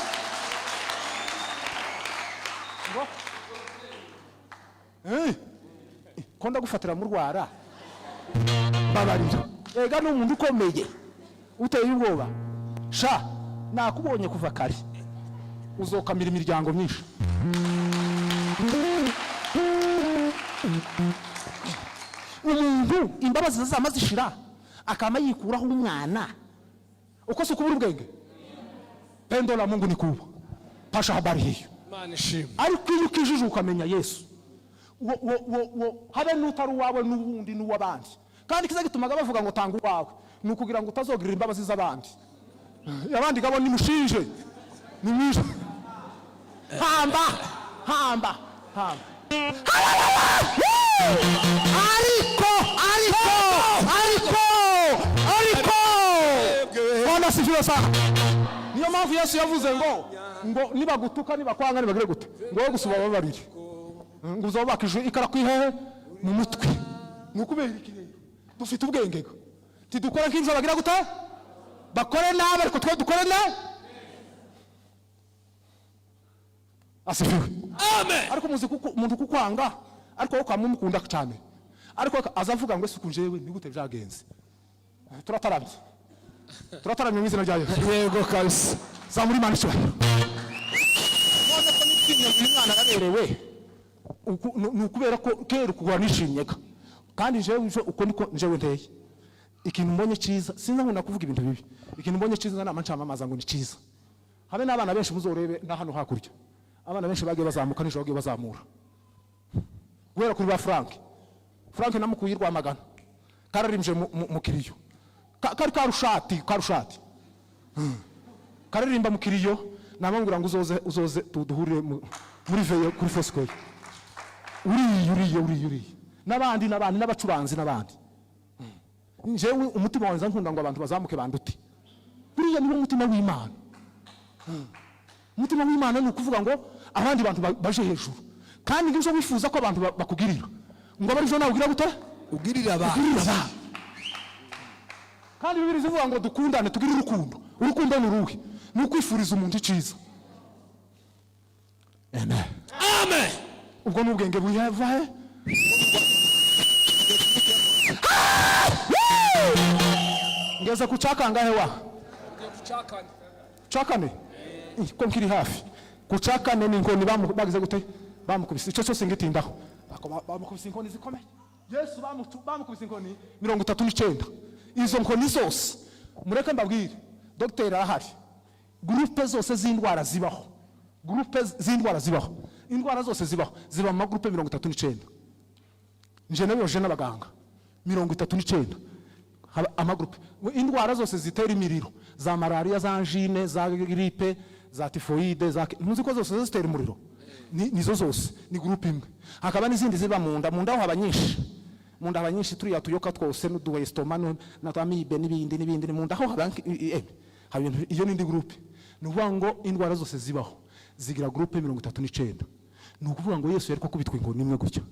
[SPEAKER 1] Eh, ko ndagufatira mu rwara, babarira. Ega ni umuntu ukomeye uteye ubwoba sha. Nakubonye kuva kare, uzokamira imiryango myinshi. Umuntu imbabazi zazama zishira, akama yikuraho umwana. Uko si ukubura ubwenge? Pendo la Mungu ni kubwa, pasha habari hiyo.
[SPEAKER 3] Imana ishimwe.
[SPEAKER 1] Ariko iyo ukijije ukamenya Yesu, wo wo wo wo habe n'utari uwawe n'uwundi n'uw'abandi. Kandi kiza gitumaga bavuga ngo tanga uwawe, ni ukugira ngo utazogirira imbabazi z'abandi. Abandi gabo nimushinje, nimwishe, hamba, hamba, hamba. Ariko, ariko, ariko, ariko, Bwana asifiwe sana. Niyo mpamvu Yesu yavuze ngo nibagutuka, nibakwanga, nibagire gute, ngo wowe gusa ubababarire, ngo uzabakije ikara kwihehe mu mutwe. Ni ukubera iki rero? Dufite ubwenge ga, tidukora nk'ibyo bagira gute, bakore nabi, ariko twe dukore nabi. Asifiwe.
[SPEAKER 3] Amen.
[SPEAKER 1] Ariko muzi kuko umuntu kukwanga, ariko wowe ukamumukunda cyane, ariko azavuga ngo ese uku njyewe ni gute byagenze? Turataramye, turataramye mu izina rya Yesu.
[SPEAKER 3] Yego kabisa.
[SPEAKER 1] Zamura Imana icyubahiro. None ko nishimye ngo uyu mwana araberewe, ni ukubera ko kera ukugura nishimyega. Kandi njyewe uko niko njyewe nteye. Ikintu mbonye cyiza, sinzi nkunda kuvuga ibintu bibi, ikintu mbonye cyiza nama ncamamaza ngo ni cyiza. Habe n'abana benshi muzorebe na hano hakurya, abana benshi bagiye bazamuka nijoro, bagiye bazamura guhera kuri ba Frank. Frank namukuye i Rwamagana, kararimbye mu kiriyo. Kari karushati, karushati kararirimba mu kiriyo. Namubwira ngo uzoze, uzoze duhurire muri veillée kuri Foursquare. Uriye, uriye, uriye, uriye, n'abandi, n'abandi, n'abacuranzi n'abandi. Njyewe umutima wanjye nkunda ngo abantu bazamuke bandute. Buriya niwo mutima w'Imana. Umutima w'Imana ni ukuvuga ngo abandi bantu baje hejuru. Kandi ngibyo wifuza ko abantu bakugirira, ngo abe aribyo nawe ugira gute?
[SPEAKER 2] Ugirira abantu.
[SPEAKER 1] Ugirira abantu. Kandi Bibiliya ivuga ngo dukundane, tugire urukundo. Urukundo ni uruhe? Ni ukwifuriza umuntu icyiza. Amen.
[SPEAKER 3] Amen.
[SPEAKER 1] Ubwo ni ubwenge buhava he? Ngeze ku cyakangahe wa? Cakane ko nkiri hafi ku cakane. Ni inkoni bagize gute? Bamukubise. Icyo cyose ngitindaho. Bamukubise inkoni zikomeye. Yesu bamukubise inkoni 39. Izo nkoni zose, mureke mbabwire, dogiteri arahari, groupe zose z'indwara zibaho, groupe z'indwara zibaho, indwara zose zibaho ziba mu magroupe 39. Nje nabibaje n'abaganga, 39 haba amagroupe. Indwara zose zitera imiriro, za malaria, za angine, za grippe, za typhoide, za ntuzi ko zose zitera umuriro. Nizo zose ni groupe imwe. Hakaba n'izindi ziba mu nda. Mu nda ho haba nyinshi, mu nda haba nyinshi, turiya tuyoka twose n'udu estomac na amibe n'ibindi n'ibindi. Mu nda ho haba haba ibintu. Iyo n'indi groupe. Ni ukuvuga ngo indwara zose zibaho zigira groupe 39. Ni ukuvuga ngo Yesu yari kubitwa inkoni imwe gutya,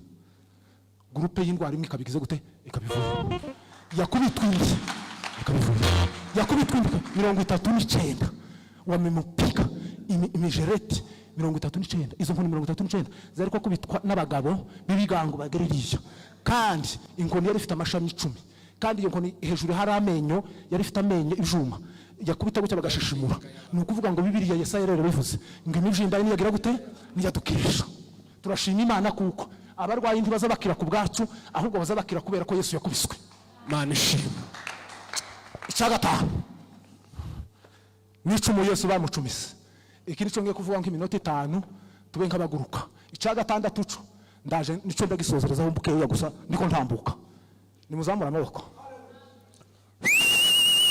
[SPEAKER 1] groupe y'indwara imwe ikabigize gute? Ikabivura. Yakubitwa indi ikabivura, yakubitwa indi. 39 wamemupika imijereti 39. Izo nkoni 39 zari kubitwa n'abagabo b'ibigango bageririya. Kandi inkoni yari ifite amashami 10, kandi iyo nkoni hejuru hari amenyo, yari ifite amenyo ibyuma, yakubita gutya bagashishimura. Ni ukuvuga ngo Bibiliya Yesaya rero bivuze ngo imibyimba ye niyagira gute? Niyadukirisha. Turashima Imana kuko abarwayi ntibaza bakira ku bwacu, ahubwo baza bakira kubera ko Yesu yakubiswe.
[SPEAKER 3] Imana ishimwe.
[SPEAKER 1] Icya gatanu n'icumu Yesu bamucumise. Iki nico ngiye kuvuga nk'iminota 5, tube nk'abaguruka. Icya gatandatu co ndaje nico ndagisozerezaho mbukeya gusa, niko ntambuka. Nimuzamura amaboko.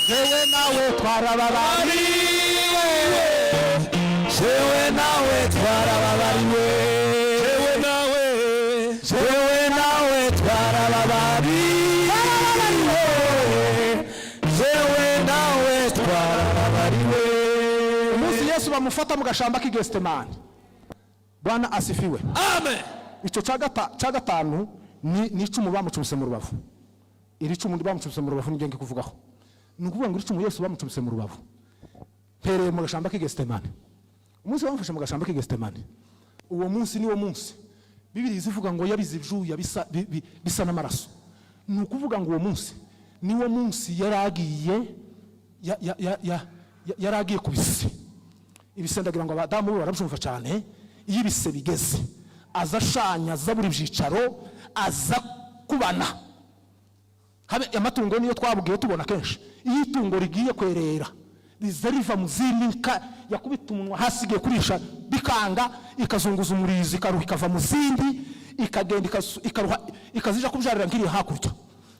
[SPEAKER 1] Jewe nawe twarababariwe,
[SPEAKER 4] Jewe nawe twarababariwe,
[SPEAKER 3] Jewe nawe,
[SPEAKER 4] jewe nawe twarababariwe, jewe nawe twarababariwe.
[SPEAKER 1] Umunsi Yesu bamufata mu gashamba k'i Getsemani. Bwana asifiwe.
[SPEAKER 3] Amen.
[SPEAKER 1] Icyo cya gatanu ni icumu bamucumise mu rubavu. Iri cumu bamucumise mu rubavu niryo ngiye kuvugaho. Ni ukuvuga ngo iri cumu Yesu bamucumise mu rubavu, mpereye mu gashamba k'i Getsemani. Umunsi bamufashe mu gashamba k'i Getsemani, uwo munsi niwo munsi Bibiliya izivuga ngo yabize ibyuya bisa n'amaraso. Ni ukuvuga ngo uwo munsi niwo munsi yaragiye ku bise. Ibise ndagira ngo abadamu bo barabyumva cyane. Iyo ibise bigeze, aza ashanya, aza buri byicaro, aza kubana. Habe amatungo niyo twabwiye tubona kenshi, iyo itungo rigiye kwerera Riza riva mu zindi nka yakubita umunwa hasi igiye kurisha bikanga, ikazunguza umurizo, ikaruha, ikava mu zindi, ikagenda ikaruha, ikazija kubyarira nk'iri hakurya,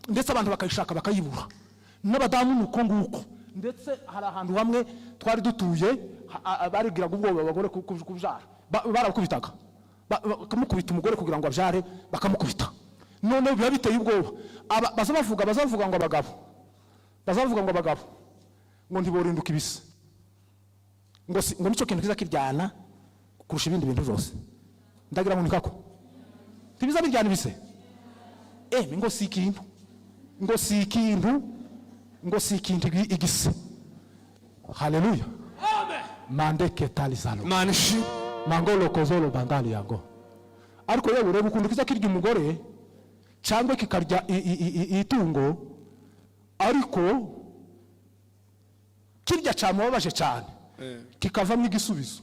[SPEAKER 1] ndetse abantu bakayishaka bakayibura. N'abadamu ni uko nguko. Ndetse hari ahantu hamwe twari dutuye, barigiraga ubwoba abagore kubyara. Barabakubitaga. Bakamukubita umugore kugira ngo abyare, bakamukubita. Noneho biba biteye ubwoba. Baza bavuga ngo abagabo, baza bavuga ngo abagabo ngo ntiborinduka ibise, ngo ngo nicyo kintu kiza kiryana kurusha ibindi bintu byose. Ndagira ngo nikako ntibiza biryana ibise. Ngo si ikintu, ngo si ikintu, ngo si ikintu igise. Haleluya! Mandeke talizalo.
[SPEAKER 3] Imana ishimwe.
[SPEAKER 1] Mangolo kozolo bandali yango. Ariko yewe, ureba ukuntu kiza kirya umugore cyangwa kikarya itungo, ariko kirya cyamubabaje cyane, kikavamo igisubizo.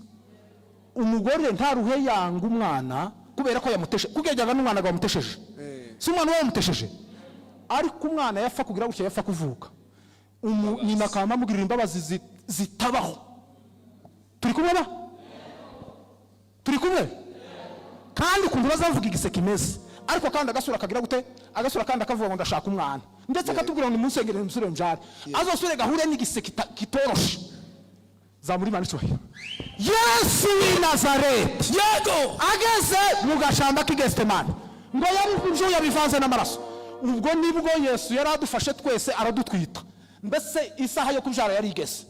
[SPEAKER 1] Umugore ntaruhe yanga umwana kubera ko yamuteshe, kuko yajyaga n'umwana wamutesheje, si umwana we wamutesheje. Ariko umwana yapfa kugira gutya, yapfa kuvuka, nyina akaba amugirira imbabazi zitabaho. Turi kumwe ba? Turi kumwe? Kandi ukuntu bazavuga igise kimeze, ariko kandi agasura akagira gute, agasura kandi akavuga ngo ndashaka umwana, ndetse akatubwira ngo nimunsengere musubire mbyare, azosubire gahure n'igise kitoroshe. Zamura Imana icyubahiro. Yesu w'i Nazareti ageze mu gashamba k'i Gesitemani, ngo yari ibyuya bivanze n'amaraso. Ubwo nibwo Yesu yari adufashe twese, aradutwita. Mbese isaha yo kubyara yari igeze.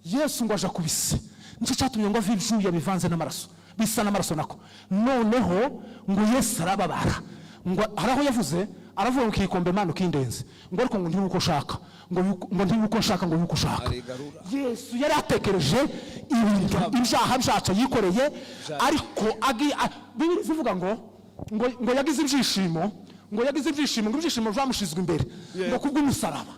[SPEAKER 1] Yesu ngo aja kubise, nicyo cyatumye ngo ave ibyuya bivanze n'amaraso, bisa n'amaraso nako. Noneho ngo Yesu arababara, ngo hari aho yavuze, aravuga ngo kikombe Mana ukindenze, ngo ariko ngo ntibuko ushaka, ngo ntibuko nshaka, ngo yuko ushaka.
[SPEAKER 2] Arigarura.
[SPEAKER 1] Yesu yari atekereje ibintu, ibyaha byacu yikoreye, ariko Bibiliya zivuga ngo yagize ibyishimo, ngo yagize ibyishimo, ngo ibyishimo byamushizwe imbere, ngo kubw'umusaraba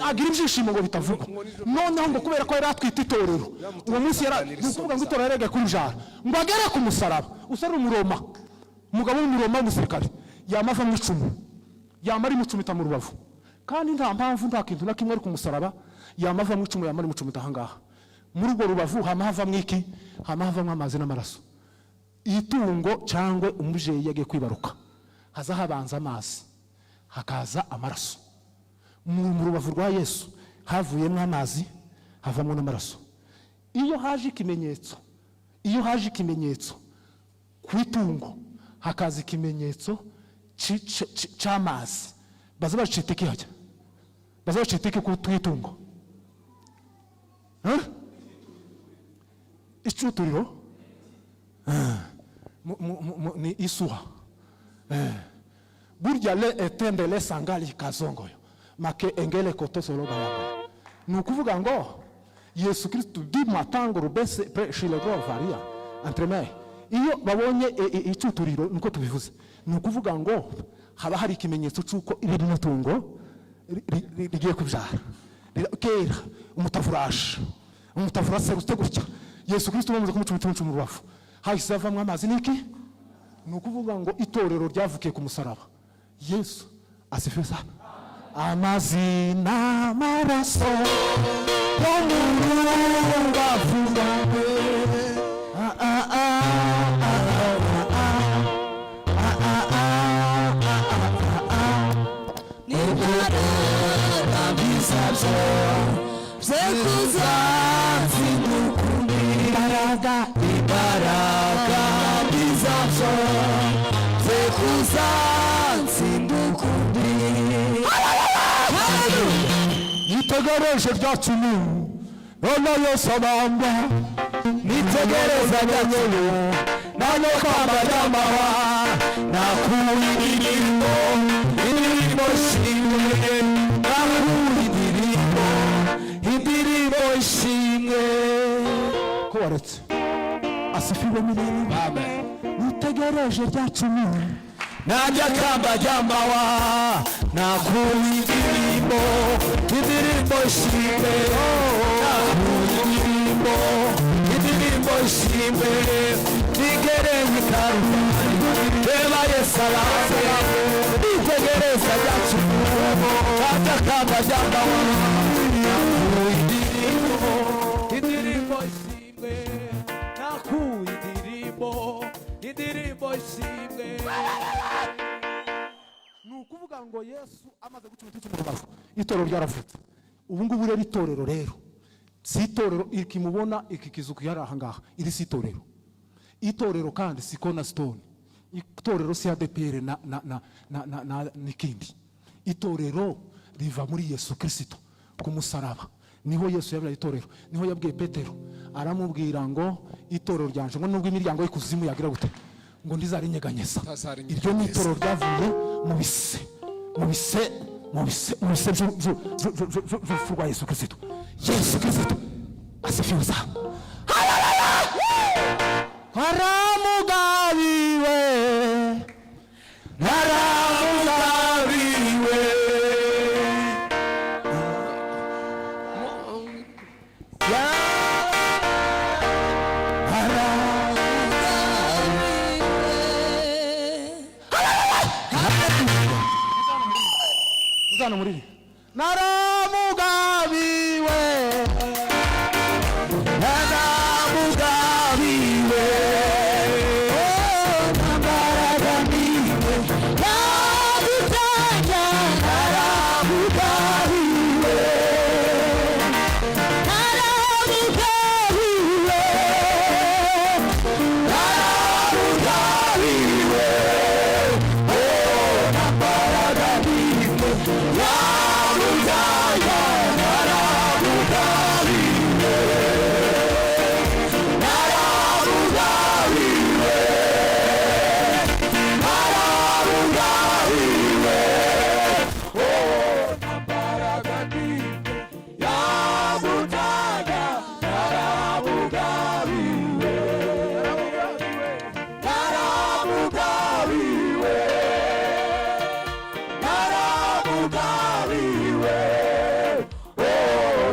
[SPEAKER 1] agira ibyishimo ngo bitavugwa. Noneho ngo kubera ko yari atwite itorero uwo munsi, ni ukuvuga ngo itorero yaregeye kuribyara, ngo agere ku musaraba usa n'umuroma, umugabo w'umuroma w'umusirikare yamava mu icumu, yamara imucumita mu rubavu, kandi nta mpamvu, nta kintu na kimwe, ari ku musaraba, yamava mu icumu, yamara imucumita ahangaha muri urwo rubavu, hama havamo iki? Hama havamo amazi n'amaraso. Itungo cyangwa umubyeyi yagiye kwibaruka, haza habanza amazi, hakaza amaraso. Mu rubavu rwa Yesu havuyemo amazi, havamo n'amaraso. Iyo haje ikimenyetso, iyo haje ikimenyetso ku itungo, hakaza ikimenyetso cy'amazi, baza bacita iki? Hajya baza bacita iki ku itungo? Huh? Icuturiro. Ni isuha. Burya le etendele sangali kazongoyo make engele kotosologa yango. Ni ukuvuga ngo Yesu Kristu di matango rubese pe shilego varia entreme. Iyo babonye icuturiro, niko tubivuze, ni ukuvuga ngo haba hari ikimenyetso cy'uko iri rino tungo rigiye kubyara. Kera umutavu uraje, umutavu uraserutse gutya. Yesu Kristo bamaze kumucumita icumu mu rubavu, hahise havamo amazi n'iki? Ni ukuvuga ngo itorero ryavukiye ku musaraba. Yesu asifiwe sana. Amazi n'amaraso yo mu rubavu rwawe. Ah, ah, ah, ah, ah, ah, ah, ah, ah, ah, ah.
[SPEAKER 4] Imbaraga bizabyo bye kuzatsinda ukundi.
[SPEAKER 1] Imbaraga.
[SPEAKER 4] Imbaraga bizabyo bye kuzatsinda ukundi.
[SPEAKER 1] Yitegereje rya cumu, none Yesu abambwa.
[SPEAKER 4] Nitegereza ryacumu nano kamba ry'amahwa, nakuye indirimbo, indirimbo ishimwe, nakuye indirimbo, indirimbo ishimwe.
[SPEAKER 1] Ko waretse? Asifiwe milele.
[SPEAKER 2] Amen.
[SPEAKER 1] Nitegereje rya cumu.
[SPEAKER 4] Nanjye akamba ry'amahwa, nakuye indirimbo, indirimbo ishimwe, nakuye indirimbo, indirimbo ishimwe. Nigerewe i Karuvali, reba Yesu araze. Nitegereza ryacumu, nanjye akamba ry'amahwa, nakuye indirimbo. ishimwe.
[SPEAKER 1] Ni ukuvuga ngo Yesu amaze guca imiti mu rubavu, itorero ryaravutse. Ubu ngubu rero itorero rero si itorero iki mubona, iki kizu kiri aha ngaha, iri si itorero. Itorero kandi si Cornerstone, itorero si ADPR na n'ikindi. Itorero riva muri Yesu Kirisito ku musaraba. Niho Yesu yabwiye itorero, niho yabwiye Petero, aramubwira ngo itorero ryanje ngo nubwo imiryango y'ikuzimu yagira gute, ngo ndizarinyeganyeza.
[SPEAKER 5] Ntazarinyeganyeza.
[SPEAKER 1] Iryo ni itorero ryavuye mu bise, mu bise, mu bise, mu bise by'urupfu rwa Yesu Kirisito. Yesu Kirisito asifiwe sana.
[SPEAKER 4] Waramugabiwe, naramugabiwe.
[SPEAKER 1] Uzana muriri naramugabiwe,
[SPEAKER 4] Naramugabiwe, nambaraga niwe yadutanya. Naramugabiwe, naramugabiwe, naramugabiwe, nambaraga niwe yadutanya. Naramugabiwe, naramugabiwe, naramugabiwe, nambaraga niwe yadutanya. Naramugabiwe, naramugabiwe, naramugabiwe,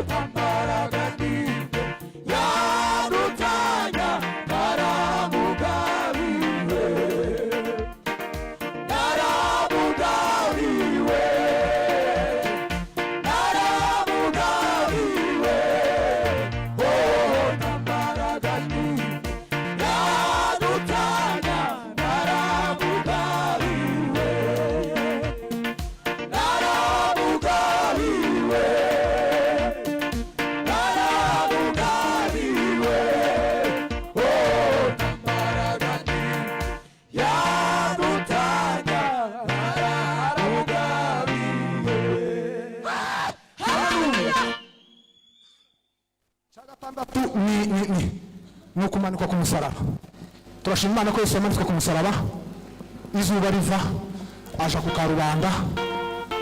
[SPEAKER 4] nambaraga niwe yadutanya. Naramugabiwe, naramugabiwe, naramugabiwe, nambaraga niwe yadutanya. Naramugabiwe, naramugabiwe, naramugabiwe, nambaraga niwe yadutanya. Naramugabiwe.
[SPEAKER 1] Cya gatandatu ni ukumanikwa ku musaraba. Turashima Imana ko Yesu yamanitswe ku musaraba, izuba riva, aja ku karubanda,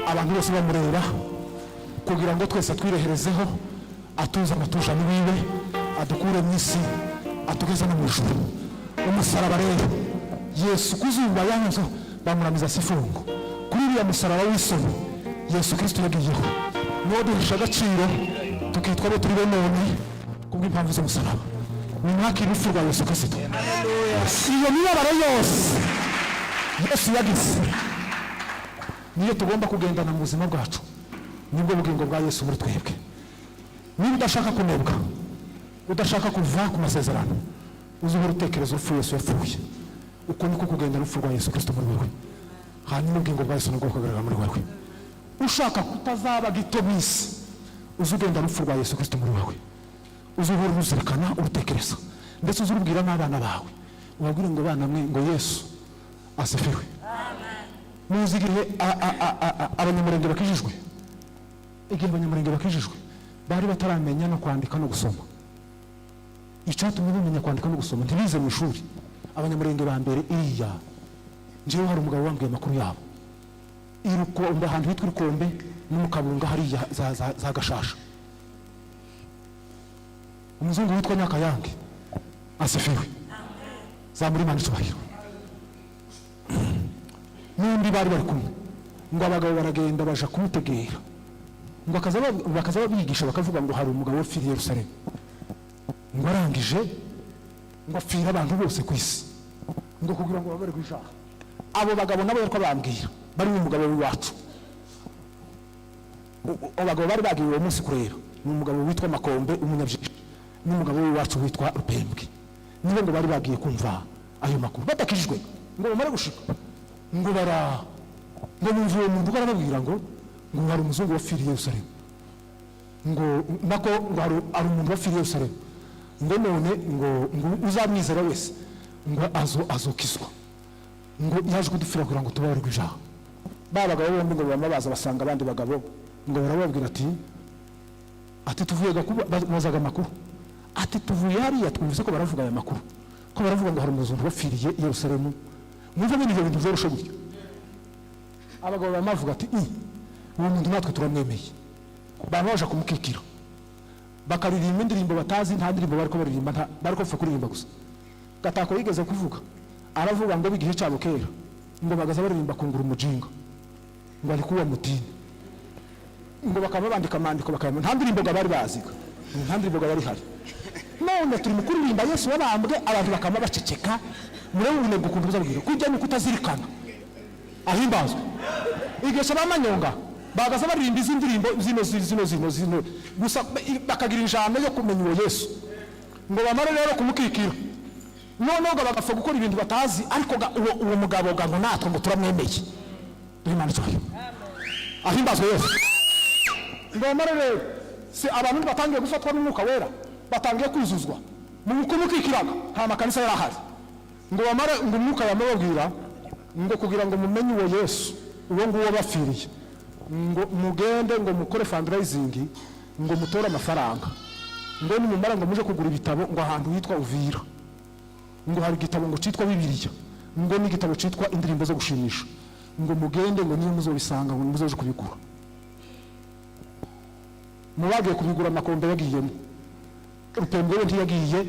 [SPEAKER 1] abantu bose bamureba, kugira ngo twese twireherezeho, atuze amatujani wiwe, adukure mu isi, atugeze no mu ijuru. Umusaraba rero, Yesu ku zuba yanze bamuramiza sifungo kuri uriya musaraba w'isoni. Yesu Kirisito yagiyeho, niwo duhesha agaciro, tukitwa abo turi bo none kubw'impamvu z'umusaraba. Ni mwakira urupfu rwa Yesu Kirisito. Iyo mibabaro yose Yesu yagize niyo tugomba kugendana mu buzima bwacu, nibwo bugingo bwa Yesu muri twebwe. Niba udashaka kunebwa, udashaka kuva ku masezerano, uzuhora utekereza urupfu Yesu yapfuye. Uko niko kugendana urupfu rwa Yesu Kirisito muri wewe, hanyuma ubugingo bwa Yesu nabwo bukagaragara muri wewe. Ushaka kutazaba gito mu isi, uze ugenda urupfu rwa Yesu Kirisito muri wewe, uze uhora uruzirikana, urutekereza, ndetse uze urubwira n'abana bawe, ubabwire ngo bana mwe, ngo Yesu asifiwe. Muzi igihe abanyamurenge bakijijwe, igihe abanyamurenge bakijijwe bari bataramenya no kwandika no gusoma. Icyatumye bamenya kwandika no gusoma, ntibize mu ishuri. Abanyamurenge ba mbere iriya, njyewe hari umugabo wambwiye amakuru yabo irukombe, ahantu hitwa Irukombe no mu Kabunga hariya za Gashasha, umuzungu witwa Nyakayange asifiwe, zamura Imana icyubahiro, n'undi bari bari kumwe. Ngo abagabo baragenda baja kumutegera, ngo bakaza babigisha, bakavuga ngo hari umugabo wapfiriye Yerusalemu, ngo arangije ngo apfira abantu bose ku isi, ngo kugira ngo babarirwe ijambo. Abo bagabo nabo yariko bambwira bari umugabo w'iwacu. Abagabo bari bagiye uwo munsi kureba ni umugabo witwa Makombe umunyabyinshi n'umugabo w'iwacu witwa Rupembwe, nibo ngo bari bagiye kumva ayo makuru badakijijwe. Ngo bamare gushika, ngo bara ngo bumva uwo muntu ko arababwira ngo hari umuzungu wapfiriye Yerusalemu, ngo nako ngo hari umuntu wapfiriye Yerusalemu, ngo none ngo uzamwizera wese ngo azokizwa, ngo yaje kudupfira kugira ngo tubabarirwe ibyaha. Ba bagabo bombi ngo bama baza basanga abandi bagabo, ngo barababwira ati tuvuye gakuba, bazaga amakuru, ati tuvuye hariya twumvise ko baravuga aya makuru, ko baravuga ngo hari umuzungu wapfiriye i Yerusalemu. Mwumve bene ibyo bintu byoroshe gutyo. Abagabo bamavuga ati i uwo muntu natwe turamwemeye. Bama baje kumukikira, bakaririmba indirimbo batazi, nta ndirimbo bariko baririmba, nta bariko bapfa kuririmba gusa. Gatako yigeze kuvuga, aravuga ngo bigihe cyabo kera ngo bagaza baririmba kungura umujinga, ngo alikuwa mutini, ngo bakaba bandika amandiko bakayama, nta ndirimbo ga bari baziga, nta ndirimbo ga bari hari. None turi mu kuririmba Yesu wabambwe, abantu bakaba baceceka. Murebe ubunebwe ukuntu buzabwira kujya ni ukutazirikana. Ahimbazwe. Igihe cy'abamanyonga bagaza baririmba izi ndirimbo zino zino zino zino gusa, bakagira injano yo kumenya uwo Yesu, ngo bamare rero kumukikira, noneho ngo bagapfa gukora ibintu batazi. Ariko uwo mugabo ga ngo natwe ngo turamwemeye. Duhe Imana icyubahiro. Ahimbazwe Yesu. Ngo bamare rero, si abantu batangiye gufatwa n'umwuka wera, batangiye kuzuzwa mu kumukikiraga, nta makanisa yari ahari. Ngo bamare, ngo umwuka yamubabwira ngo kugira ngo mumenye uwo Yesu, uwo nguwo bapfiriye, ngo mugende ngo mukore fundraising, ngo mutore amafaranga, ngo nimumara ngo muje kugura ibitabo, ngo ahantu hitwa Uvira ngo hari igitabo ngo cyitwa Bibiliya, ngo n'igitabo cyitwa indirimbo zo gushimisha, ngo mugende ngo niyo muzobisanga ngo muzoje kubigura. Mu bagiye kubigura Makombe yagiyemo, Rupembwe we ntiyagiye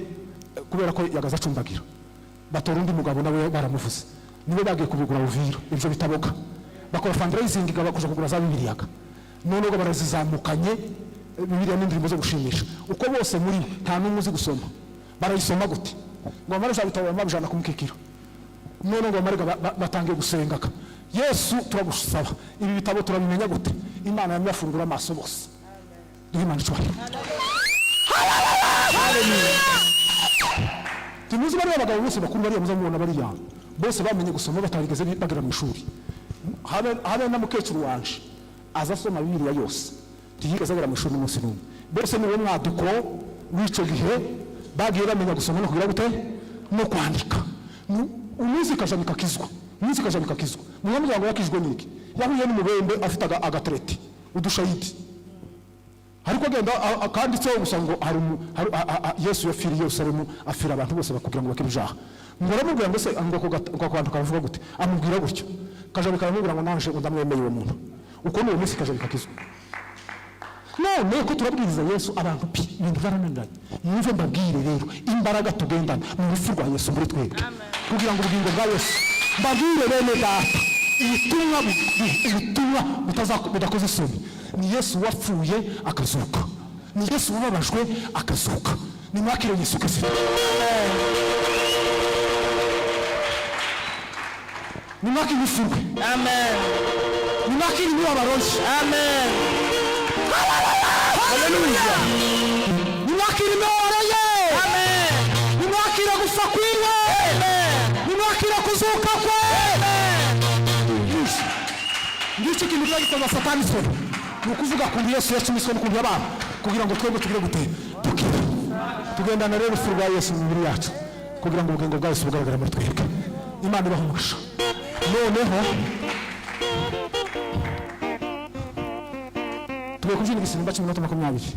[SPEAKER 1] kubera ko yagaze acumbagira, batora undi mugabo nawe baramuvuze, nibo bagiye kubigura Uvira ibyo bitaboka, bakora fundraising bakuja kugura za Bibiliyaga. None ngo barazizamukanye Bibiliya n'indirimbo zo gushimisha, uko bose muri nta n'umwe uzi gusoma, barayisoma gute? Ngo bamare za bitabo bamabijana kumukikira. None ngo bamare batangiye gusengaga, Yesu turagusaba ibi bitabo turabimenya gute? Imana yamubafungura amaso bose. Duhe Imana icyubahiro. Timuzi bariya bagabo bose bakuru bariya muzamubona bariya bose bamenye gusoma batarigeze bagera mu ishuri. Habe na mukecuru wanje aza asoma Bibiliya yose, ntiyigeze agera mu ishuri n'umunsi n'umwe. Bose ni wo mwaduko w'icyo gihe bagiye bamenya gusoma no kugira gute no kwandika. Umunsi ikajabika akizwa, umunsi ikajabika akizwa. Munyamuryango yakijwe n'iki? Yahuye n'umubembe afite agatereti udushayidi, ariko agenda akanditseho gusa ngo hari Yesu yapfiriye Yerusalemu, afira abantu bose bakubwira ngo bakire ibyaha. Ngo aramubwira ngo se ngo ako kantu kavuga gute? Amubwira gutyo, Kajabika aramubwira ngo nanje ngo ndamwemeye uwo muntu. Uko ni uwo munsi Kajabika akizwa. None ko turabwiriza Yesu abantu pi ibintu byarananiranye. Mwumve mbabwire rero imbaraga tugendana mu rupfu rwa Yesu muri twebwe, kugira ngo ubugingo bwa Yesu mbabwire bene data, ubutumwa budakoze isoni ni Yesu wapfuye akazuka, ni Yesu wababajwe akazuka. Nimwakire Yesu Kristo. Nimwakire urupfu rwe.
[SPEAKER 5] Amen.
[SPEAKER 1] Nimwakire imibabaro ye.
[SPEAKER 5] Amen.
[SPEAKER 1] Haleluya. Nimwakire imibabaro ye.
[SPEAKER 5] Amen.
[SPEAKER 1] Nimwakire gupfa kwiwe.
[SPEAKER 5] Amen.
[SPEAKER 1] Nimwakire kuzuka kwe. Ngicyo ikintu kiba gikoza Satani isoni, ni ukuvuga ukuntu Yesu yacumiswe n'ukuntu yabaye kugira ngo twebwe tugire gute dukire. Tugendana rero urupfu rwa Yesu mu mibiri yacu kugira ngo ubugingo bwa Yesu bugaragare muri twebwe. Imana ibahe umugisha. Noneho tugiye kubyina igisimba cy'iminota 20.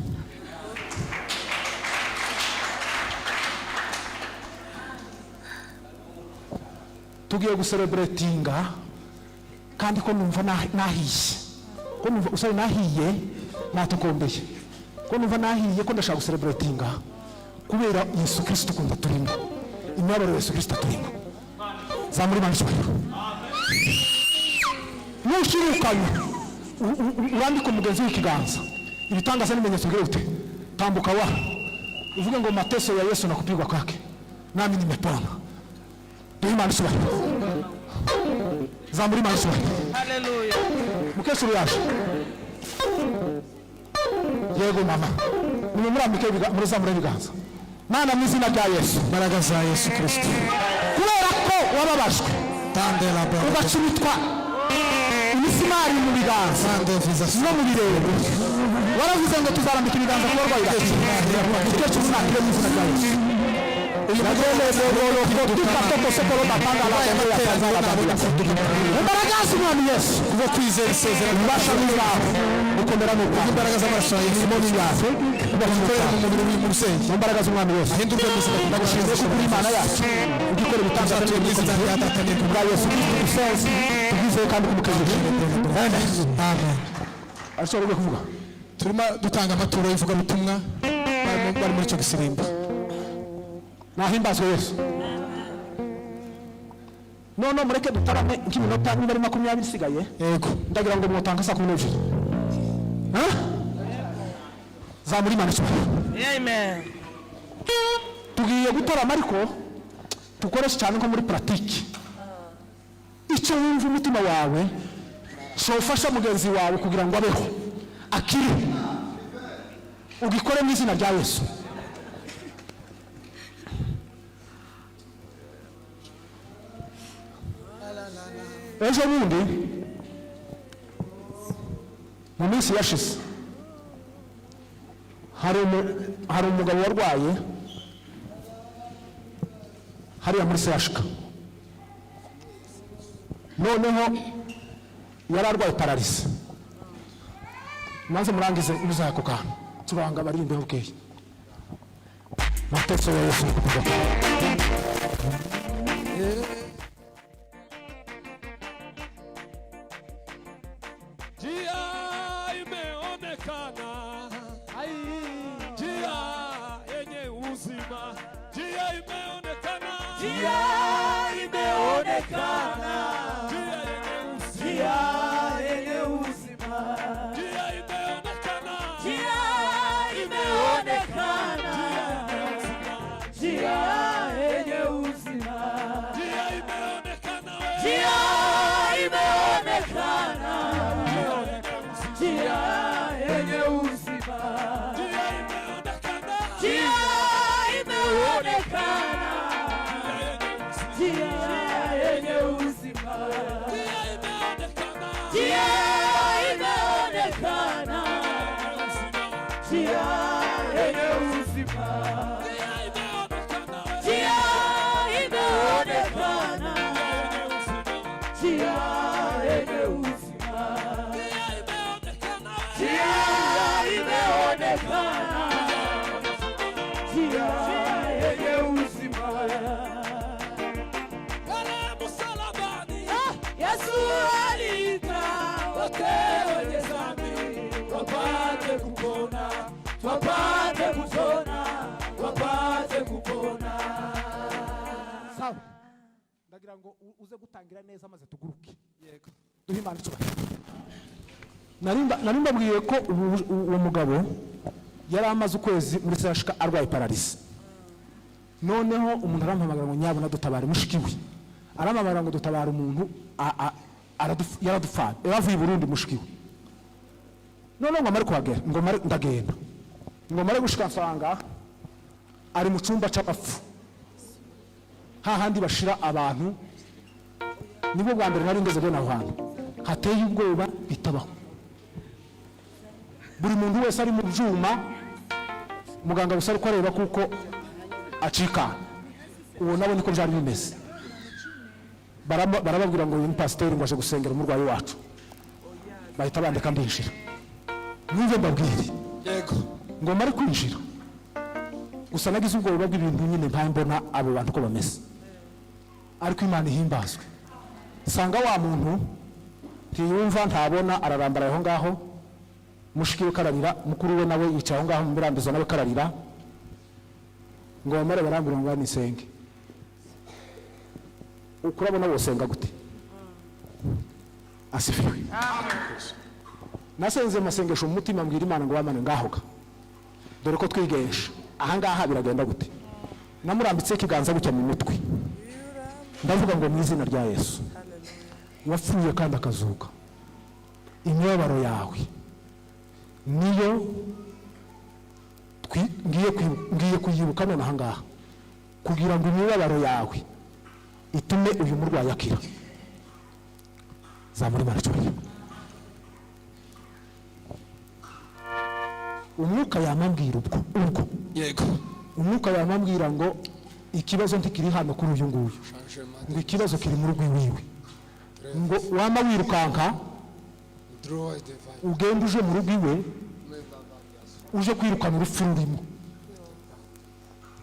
[SPEAKER 1] Tugiye guserebretinga, kandi ko numva nahiye, ko numva usari nahiye natokombeye, ko numva nahiye ko ndashaka guserebretinga kubera Yesu Kristo ukunda turimo, imibabaro Yesu Kristo turimo. Zamura Imana icyubahiro. Nushirukanye urambike umugenzi w'ikiganza, ibitangaza n'ibimenyetso bigire gute? Tambuka wa uvuge ngo mateso ya Yesu na kupigwa kwake nami nimepona. Duhe Imana icyubahiro. Zamura Imana icyubahiro.
[SPEAKER 5] Hallelujah.
[SPEAKER 1] Mukecuru yaje. Yego mama, nimumurambike murizamure ibiganza. Mana mu izina rya Yesu,
[SPEAKER 3] imbaraga za Yesu Kristo,
[SPEAKER 1] kubera ko wababajwe Ugacumitwa imisumari mu biganza no mu birenge. Waravuze ngo tuzarambika ibiganza ku barwayi bakira. Umukecuru nakire mu izina rya Yesu. Imbaraga z'Umwami Yesu,
[SPEAKER 2] Kubwo kwizera isezerano,
[SPEAKER 1] ububasha bw'Imana, gukomera ni ukwawe,
[SPEAKER 2] imbaraga z'amaraso ya Yesu
[SPEAKER 1] imirimo ni iyawe, kubaho ni
[SPEAKER 2] ikorera
[SPEAKER 1] ukwawe.
[SPEAKER 2] mu mubiri w'uyu mubyeyi,
[SPEAKER 1] Mu mbaraga z'Umwami Yesu,
[SPEAKER 2] ahindurwe muzima.
[SPEAKER 1] Ndagushimiye kuko uri Imana yacu, ujya ukora ibitangaza
[SPEAKER 2] Tuzatuye mu izina rya Data n'irya
[SPEAKER 1] bwa Yesu Kristo dusenze tubwizeye kandi kumukejije.
[SPEAKER 2] Amen.
[SPEAKER 1] Arashobora kuvuga.
[SPEAKER 2] Turimo dutanga amaturo y'ivugabutumwa, bari muri icyo gisirimba.
[SPEAKER 1] Nahimbazwe Yesu. None mureke dutarame nk'iminota niba ari 20 isigaye.
[SPEAKER 2] Yego.
[SPEAKER 1] Ndagira ngo mwotanga saa 12. Ha? Zamura Imana icyubahiro.
[SPEAKER 5] Amen.
[SPEAKER 1] Tugiye gutarama, ariko dukoreshe cyane nko muri pratique icyo wumva umutima wawe ufasha mugenzi wawe kugira ngo abeho, akire, ugikore mu izina rya Yesu. Ejo bundi mu minsi yashize hari umugabo warwaye hariya muri seyashika. Noneho yari arwaye paralysie. Maze murangize muzaye ako kantu turanga baririmbe bukeye mateso ya Yesu kuvuga.
[SPEAKER 4] Njia imeonekana, njia yenye uzima, njia imeonekana,
[SPEAKER 5] Njia imeonekana,
[SPEAKER 4] njia yenye uzima,
[SPEAKER 5] njia yenye uzima,
[SPEAKER 4] njia imeonekana,
[SPEAKER 5] njia imeonekana, njia yenye uzima,
[SPEAKER 4] njia imeonekana, we.
[SPEAKER 5] Njia imeonekana, njia yenye uzima,
[SPEAKER 4] Njia imeonekana,
[SPEAKER 5] njia imeonekana, njia yenye uzima,
[SPEAKER 4] njia imeonekana,
[SPEAKER 5] njia imeonekana, njia yenye uzima,
[SPEAKER 4] njia imeonekana, we.
[SPEAKER 5] Njia imeonekana, njia yenye uzima,
[SPEAKER 4] Njia imeonekana, we.
[SPEAKER 5] Njia imeonekana, njia yenye uzima.
[SPEAKER 4] Pale msalabani,
[SPEAKER 5] Yesu aliita
[SPEAKER 4] wote wenye dhambi wapate kupona, wapate kupona, wapate kupona.
[SPEAKER 1] Sawa, ndagira ngo uze gutangira neza maze tuguruke. Yego, duhe Imana icyubahiro. Nari mbabwiye ko uwo mugabo yari amaze ukwezi muri sashika arwaye paralysie. Noneho umuntu arampamagara ngo nyabuna dutabare mushiki we, arampamagara ngo dutabare umuntu yaradupfanye, yaravuye i Burundi mushiki we. Noneho ngo amare kuhagera, ngo mare ndagenda, ngo mare gushika nsanga ari mu cyumba cy'abapfu, hahandi bashira abantu. Nibwo bwa mbere nari ngeze bene aho hantu hateye ubwoba bitabaho. Buri muntu wese ari mu byuma, muganga gusa ariko areba kuko acikana. Uwo nabo niko byari bimeze. Barababwira ngo uyu ni pasiteri, ngo aje gusengera umurwayi wacu. Bahita bandika mbinjira. Mwumve mbabwire.
[SPEAKER 2] Yego.
[SPEAKER 1] Ngo mare kwinjira gusa nagize ubwoba bw'ibintu nyine mpaye mbona abo bantu uko bameze, ariko Imana ihimbazwe. Sanga wa muntu ntiyumva, ntabona, ararambara aho ngaho. Mushiki we kararira, mukuru we nawe yicaye aho ngaho mu mirambizo nawe kararira. Ngo bamare barambwira ngo nisenge. Ukurabona wosenga gute? Asifiwe. Nasenze amasengesho mu mutima, mbwira Imana ngo bamane ngahoga, dore ko twigesha ahangaha biragenda gute? Namurambitse ikiganza gutya mu mutwe, ndavuga ngo mu izina rya Yesu wapfuye kandi akazuka, imibabaro yawe niyo ngiye kuyibuka none ahangaha kugira ngo imibabaro yawe itume uyu murwayi akira. Zamura Imana icyubahiro. Umwuka yamambwira ubwo
[SPEAKER 2] Yego.
[SPEAKER 1] Umwuka yamambwira ngo ikibazo ntikiri hano kuri uyu nguyu, ngo ikibazo kiri mu rugo iwiwe, ngo wama wirukanka ugenda uje mu rugo iwe uje kwirukana urupfu rurimo.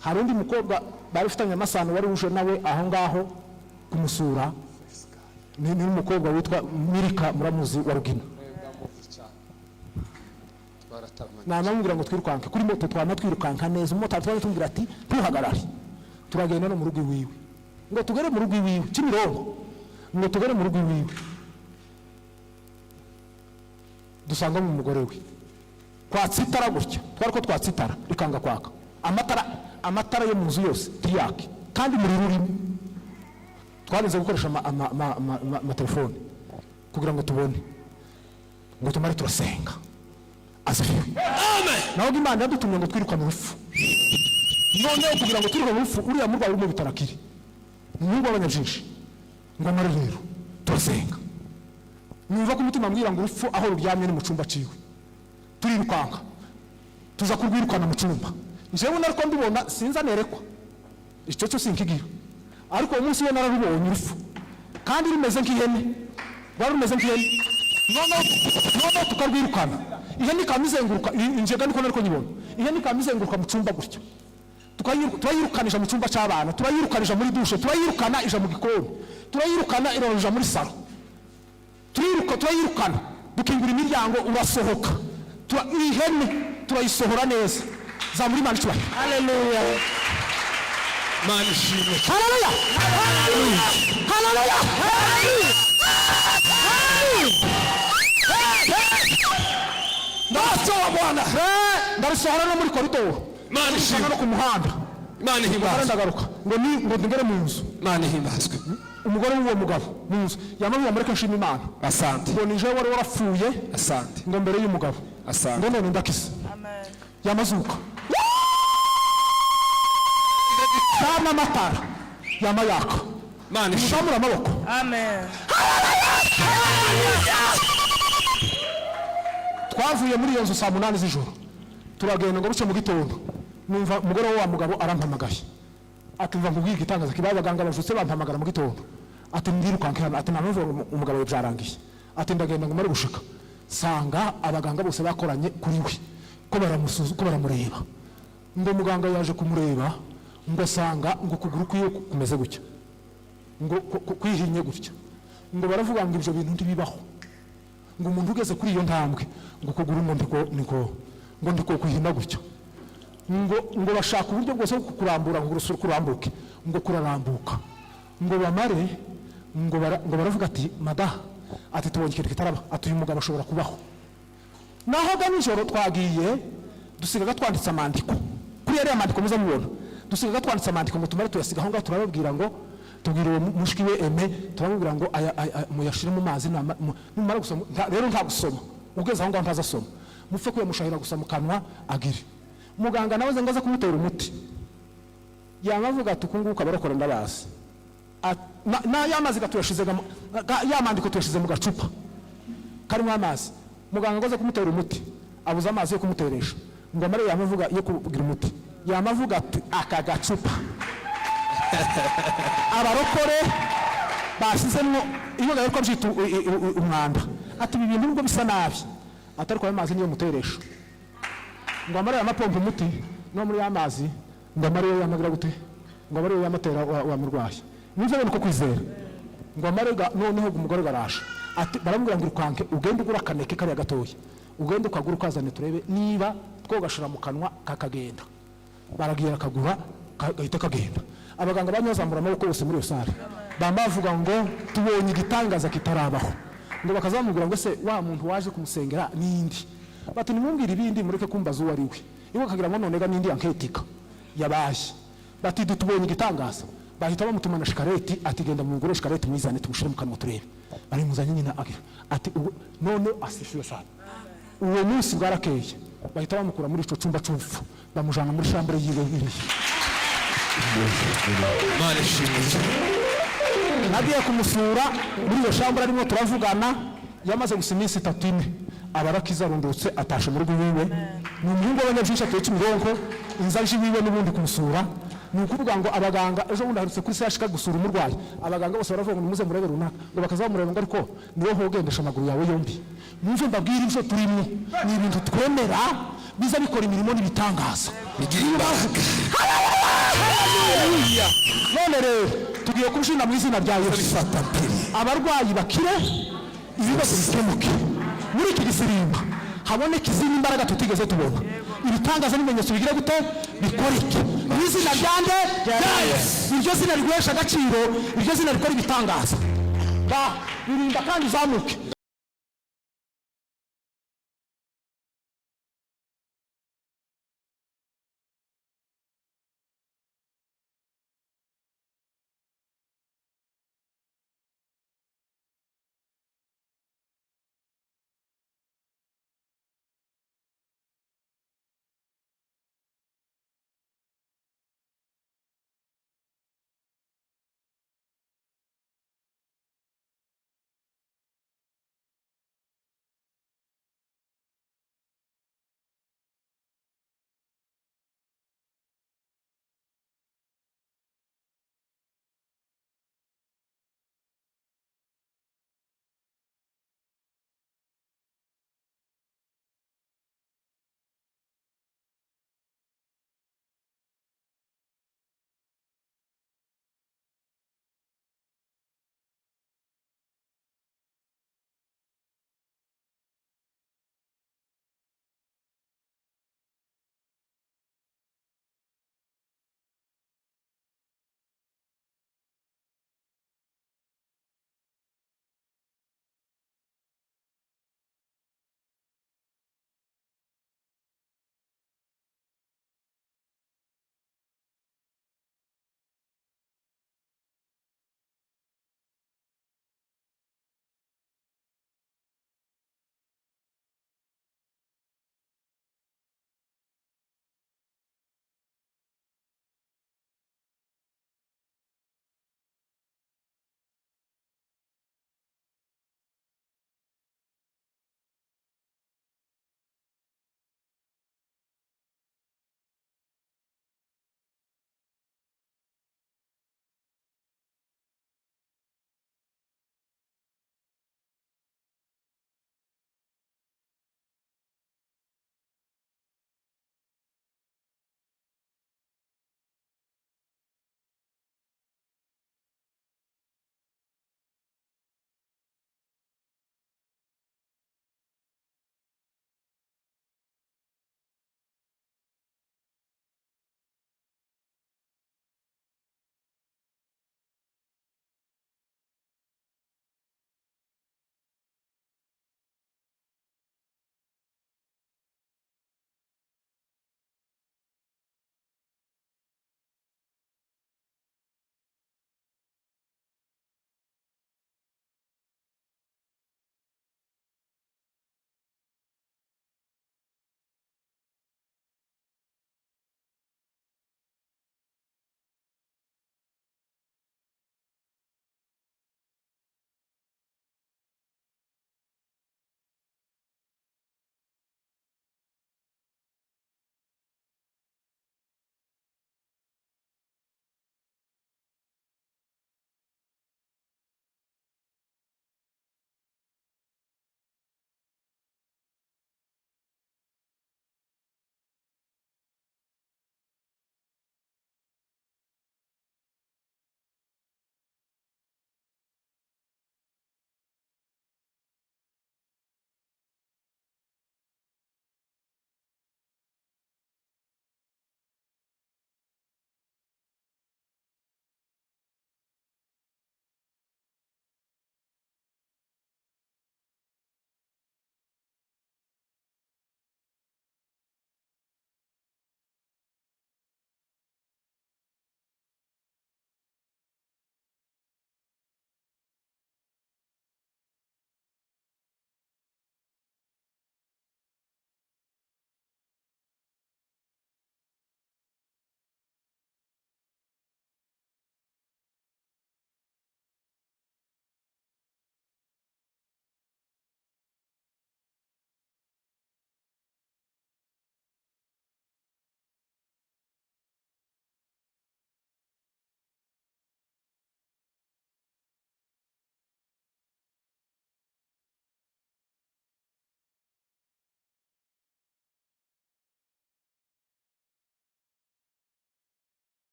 [SPEAKER 1] Hari undi mukobwa bari ufitanye amasano wari uje nawe aho ngaho kumusura, ni umukobwa witwa Mirika, muramuzi, wa Rugina. Namamubwira ngo twirukanke kuri moto, twama twirukanka neza, umumotari twari tumubwira ati ntuhagarare, turagenda no mu rugo iwiwe, ngo tugere mu rugo iwiwe Kimironko, ngo tugere mu rugo iwiwe dusangamo umugore we kwatsa itara gutya, twari ko twatsa itara rikanga kwaka, amatara yo mu nzu yose ntiyake kandi umuriro urimo. Twarinze gukoresha amatelefone kugira ngo tubone, ngo tumare turasenga. Asifiwe. Naho Imana yadutumye ngo twirukane urupfu. Noneho kugira ngo twirukane urupfu, uriya murwayi uri mu bitaro akiri umuhungu w'abanyajinshi, ngo amare rero turasenga. Numva ko umutima ambwira ngo urupfu aho ruryamye ni mu cyumba ciwe. Turirukanka tuza kurwirukana mu cyumba. Njyewe nariko ndubona, sinza nerekwa icyo cyo sinkigira, ariko uwo munsi we nararubonye urupfu, kandi rumeze nk'ihene, rwari rumeze nk'ihene. Noneho tukarwirukana, ihene ikaba izenguruka injega, niko nariko nyibona, ihene ikaba izenguruka mu cyumba gutya. Turayirukanisha mu cyumba cy'abana, turayirukanisha muri dushe, turayirukana ija mu gikoni, turayirukana iroroja muri salo, turiruka turayirukana, dukingura imiryango urasohoka. Ihene turayisohora neza. Zamura Imana icyubahiro.
[SPEAKER 3] Haleluya.
[SPEAKER 2] Imana ishimwe.
[SPEAKER 1] Haleluya, haleluya, haleluya.
[SPEAKER 2] Ndasohora Bwana.
[SPEAKER 1] Ndarusohora no muri koridoro,
[SPEAKER 2] Imana ishimwe.
[SPEAKER 1] no ku muhanda.
[SPEAKER 2] Imana ihimbazwe.
[SPEAKER 1] Ndagaruka ngo ni ngo ngere mu nzu.
[SPEAKER 2] Imana ihimbazwe.
[SPEAKER 1] Umugore w'uwo mugabo mu nzu yamubwiye mureke nshima Imana.
[SPEAKER 2] Asante.
[SPEAKER 1] Ngo nije wari warapfuye.
[SPEAKER 2] Asante.
[SPEAKER 1] Ngo mbere y'umugabo.
[SPEAKER 2] Asante.
[SPEAKER 1] Ngo none ndakize.
[SPEAKER 6] Amen.
[SPEAKER 1] Yamazuka. Cana amatara yamayaka.
[SPEAKER 2] Imana ishimwe.
[SPEAKER 1] Muzamura amaboko.
[SPEAKER 6] Amen.
[SPEAKER 1] Twavuye muri iyo nzu saa 8 z'ijoro, turagenda ngo buce mu gitondo, numva umugore wa mugabo arampamagaye, ati mva nkubwire igitangaza kibaye, abaganga bajutse bampamagara mu gitondo, ati ndirukanke hano, ati nta umugabo we byarangiye, ati ndagenda ngo mare gushika sanga abaganga bose bakoranye kuri we ko baramusuzu, ko baramureba, ngo muganga yaje kumureba ngo asanga ngo ukuguru kwiwe kumeze gutya, ngo kwihinye gutya, ngo baravuga ngo ibyo bintu ntibibaho, ngo umuntu ugeze kuri iyo ntambwe ngo ukuguru ngo ndiko ngo ndiko kwihina gutya, ngo bashaka uburyo bwose bwo kukurambura ngo urusuru kurambuke, ngo kurarambuka, ngo bamare ngo baravuga ati madaha, ati tubonye ikintu kitaraba, ati uyu mugabo ashobora kubaho. Naho ga nijoro twagiye dusigaga twanditse amandiko kuri yariya mandiko muza mubona, dusigaga twanditse amandiko ngo tumare tuyasiga aho ngaho, turababwira ngo tubwira uwo mushiki we Aime, turamubwira ngo muyashire mu mazi, numara gusoma rero nta gusoma ugeze aho ngaho ntazasoma, mupfe kuyamushahira gusa mu kanwa agire. Muganga nawe ngo aze kumutera umuti, yamavuga ati uku nguku abarokora ndabazi, ya mazi tuyashize ya mandiko tuyashize mu gacupa karimo amazi, muganga ngo aze kumutera umuti abuze amazi yo kumuteresha, ngo amare yamavuga yo kugira umuti, yamavuga ati aka gacupa abarokore basizemwo iyo garuka byita umwanda, ati ibi bintu nubwo bisa nabi atari kwa amazi niyo muteresha, ngo amare yamapompa umuti no muri amazi, ngo amare yamagira gute, ngo amare yamatera wa murwayi, nivyo bintu ko kwizera, ngo amare noneho umugore garasha, ati baramubwira ngo urukanke ugende ugura akaneke kariya gatoya, ugende ukagura ukazane turebe niba twogashira mu kanwa kakagenda. Baragiye akagura gahita kagenda. Abaganga banyazamura amaboko bose muri iyo sare, bambavuga ngo tubonye igitangaza kitarabaho, ngo bakazamubwira ngo se wa muntu waje kumusengera nindi, bati nimumbwire ibindi mureke kumbaza uwo ari we, iwe akagira ngo none ga nindi anketika yabaye, bati tubonye igitangaza. Bahita bamutuma na shikareti, ati genda mugure shikareti mwizane tumushire mu kanwa turebe. Barimuzanye nyina ati none asishiwe sana. Uwo munsi bwarakeye bahita bamukura muri ico cyumba cy'urupfu bamujana muri chambre yiwe iriya.
[SPEAKER 2] Imana ishimwe.
[SPEAKER 1] Nagiye kumusura muri iyo shambura arimo turavugana, yamaze gusa iminsi 3 4 abarakiza arundutse atashe mu rugo iwiwe. Ni umuhungu w'abanyabyinshi, atuye Kimironko, inzu aje iwiwe n'ubundi kumusura. Ni ukuvuga ngo abaganga ejo bundi aherutse kuri CHK gusura umurwayi, abaganga bose baravuga ngo nimuze murebe runaka, ngo bakazamureba ngo ariko niwe hogendesha amaguru yawe yombi. Mwumve mbabwire, ibyo turimo ni ibintu twemera biza bikora imirimo n'ibitangaza.
[SPEAKER 3] Bigira imbaraga.
[SPEAKER 1] None rero tugiye kubishinga mu izina rya Yesu.
[SPEAKER 3] Bifata mpiri.
[SPEAKER 1] Abarwayi bakire, ibibazo bikemuke, muri iki gisirimba haboneke izindi mbaraga tutigeze tubona, ibitangaza n'ibimenyetso bigire gute? Bikoreke mu izina rya nde? Rya Yesu. Iryo zina riguhesha agaciro, iryo zina rikora ibitangaza. Ba birinda kandi uzamuke.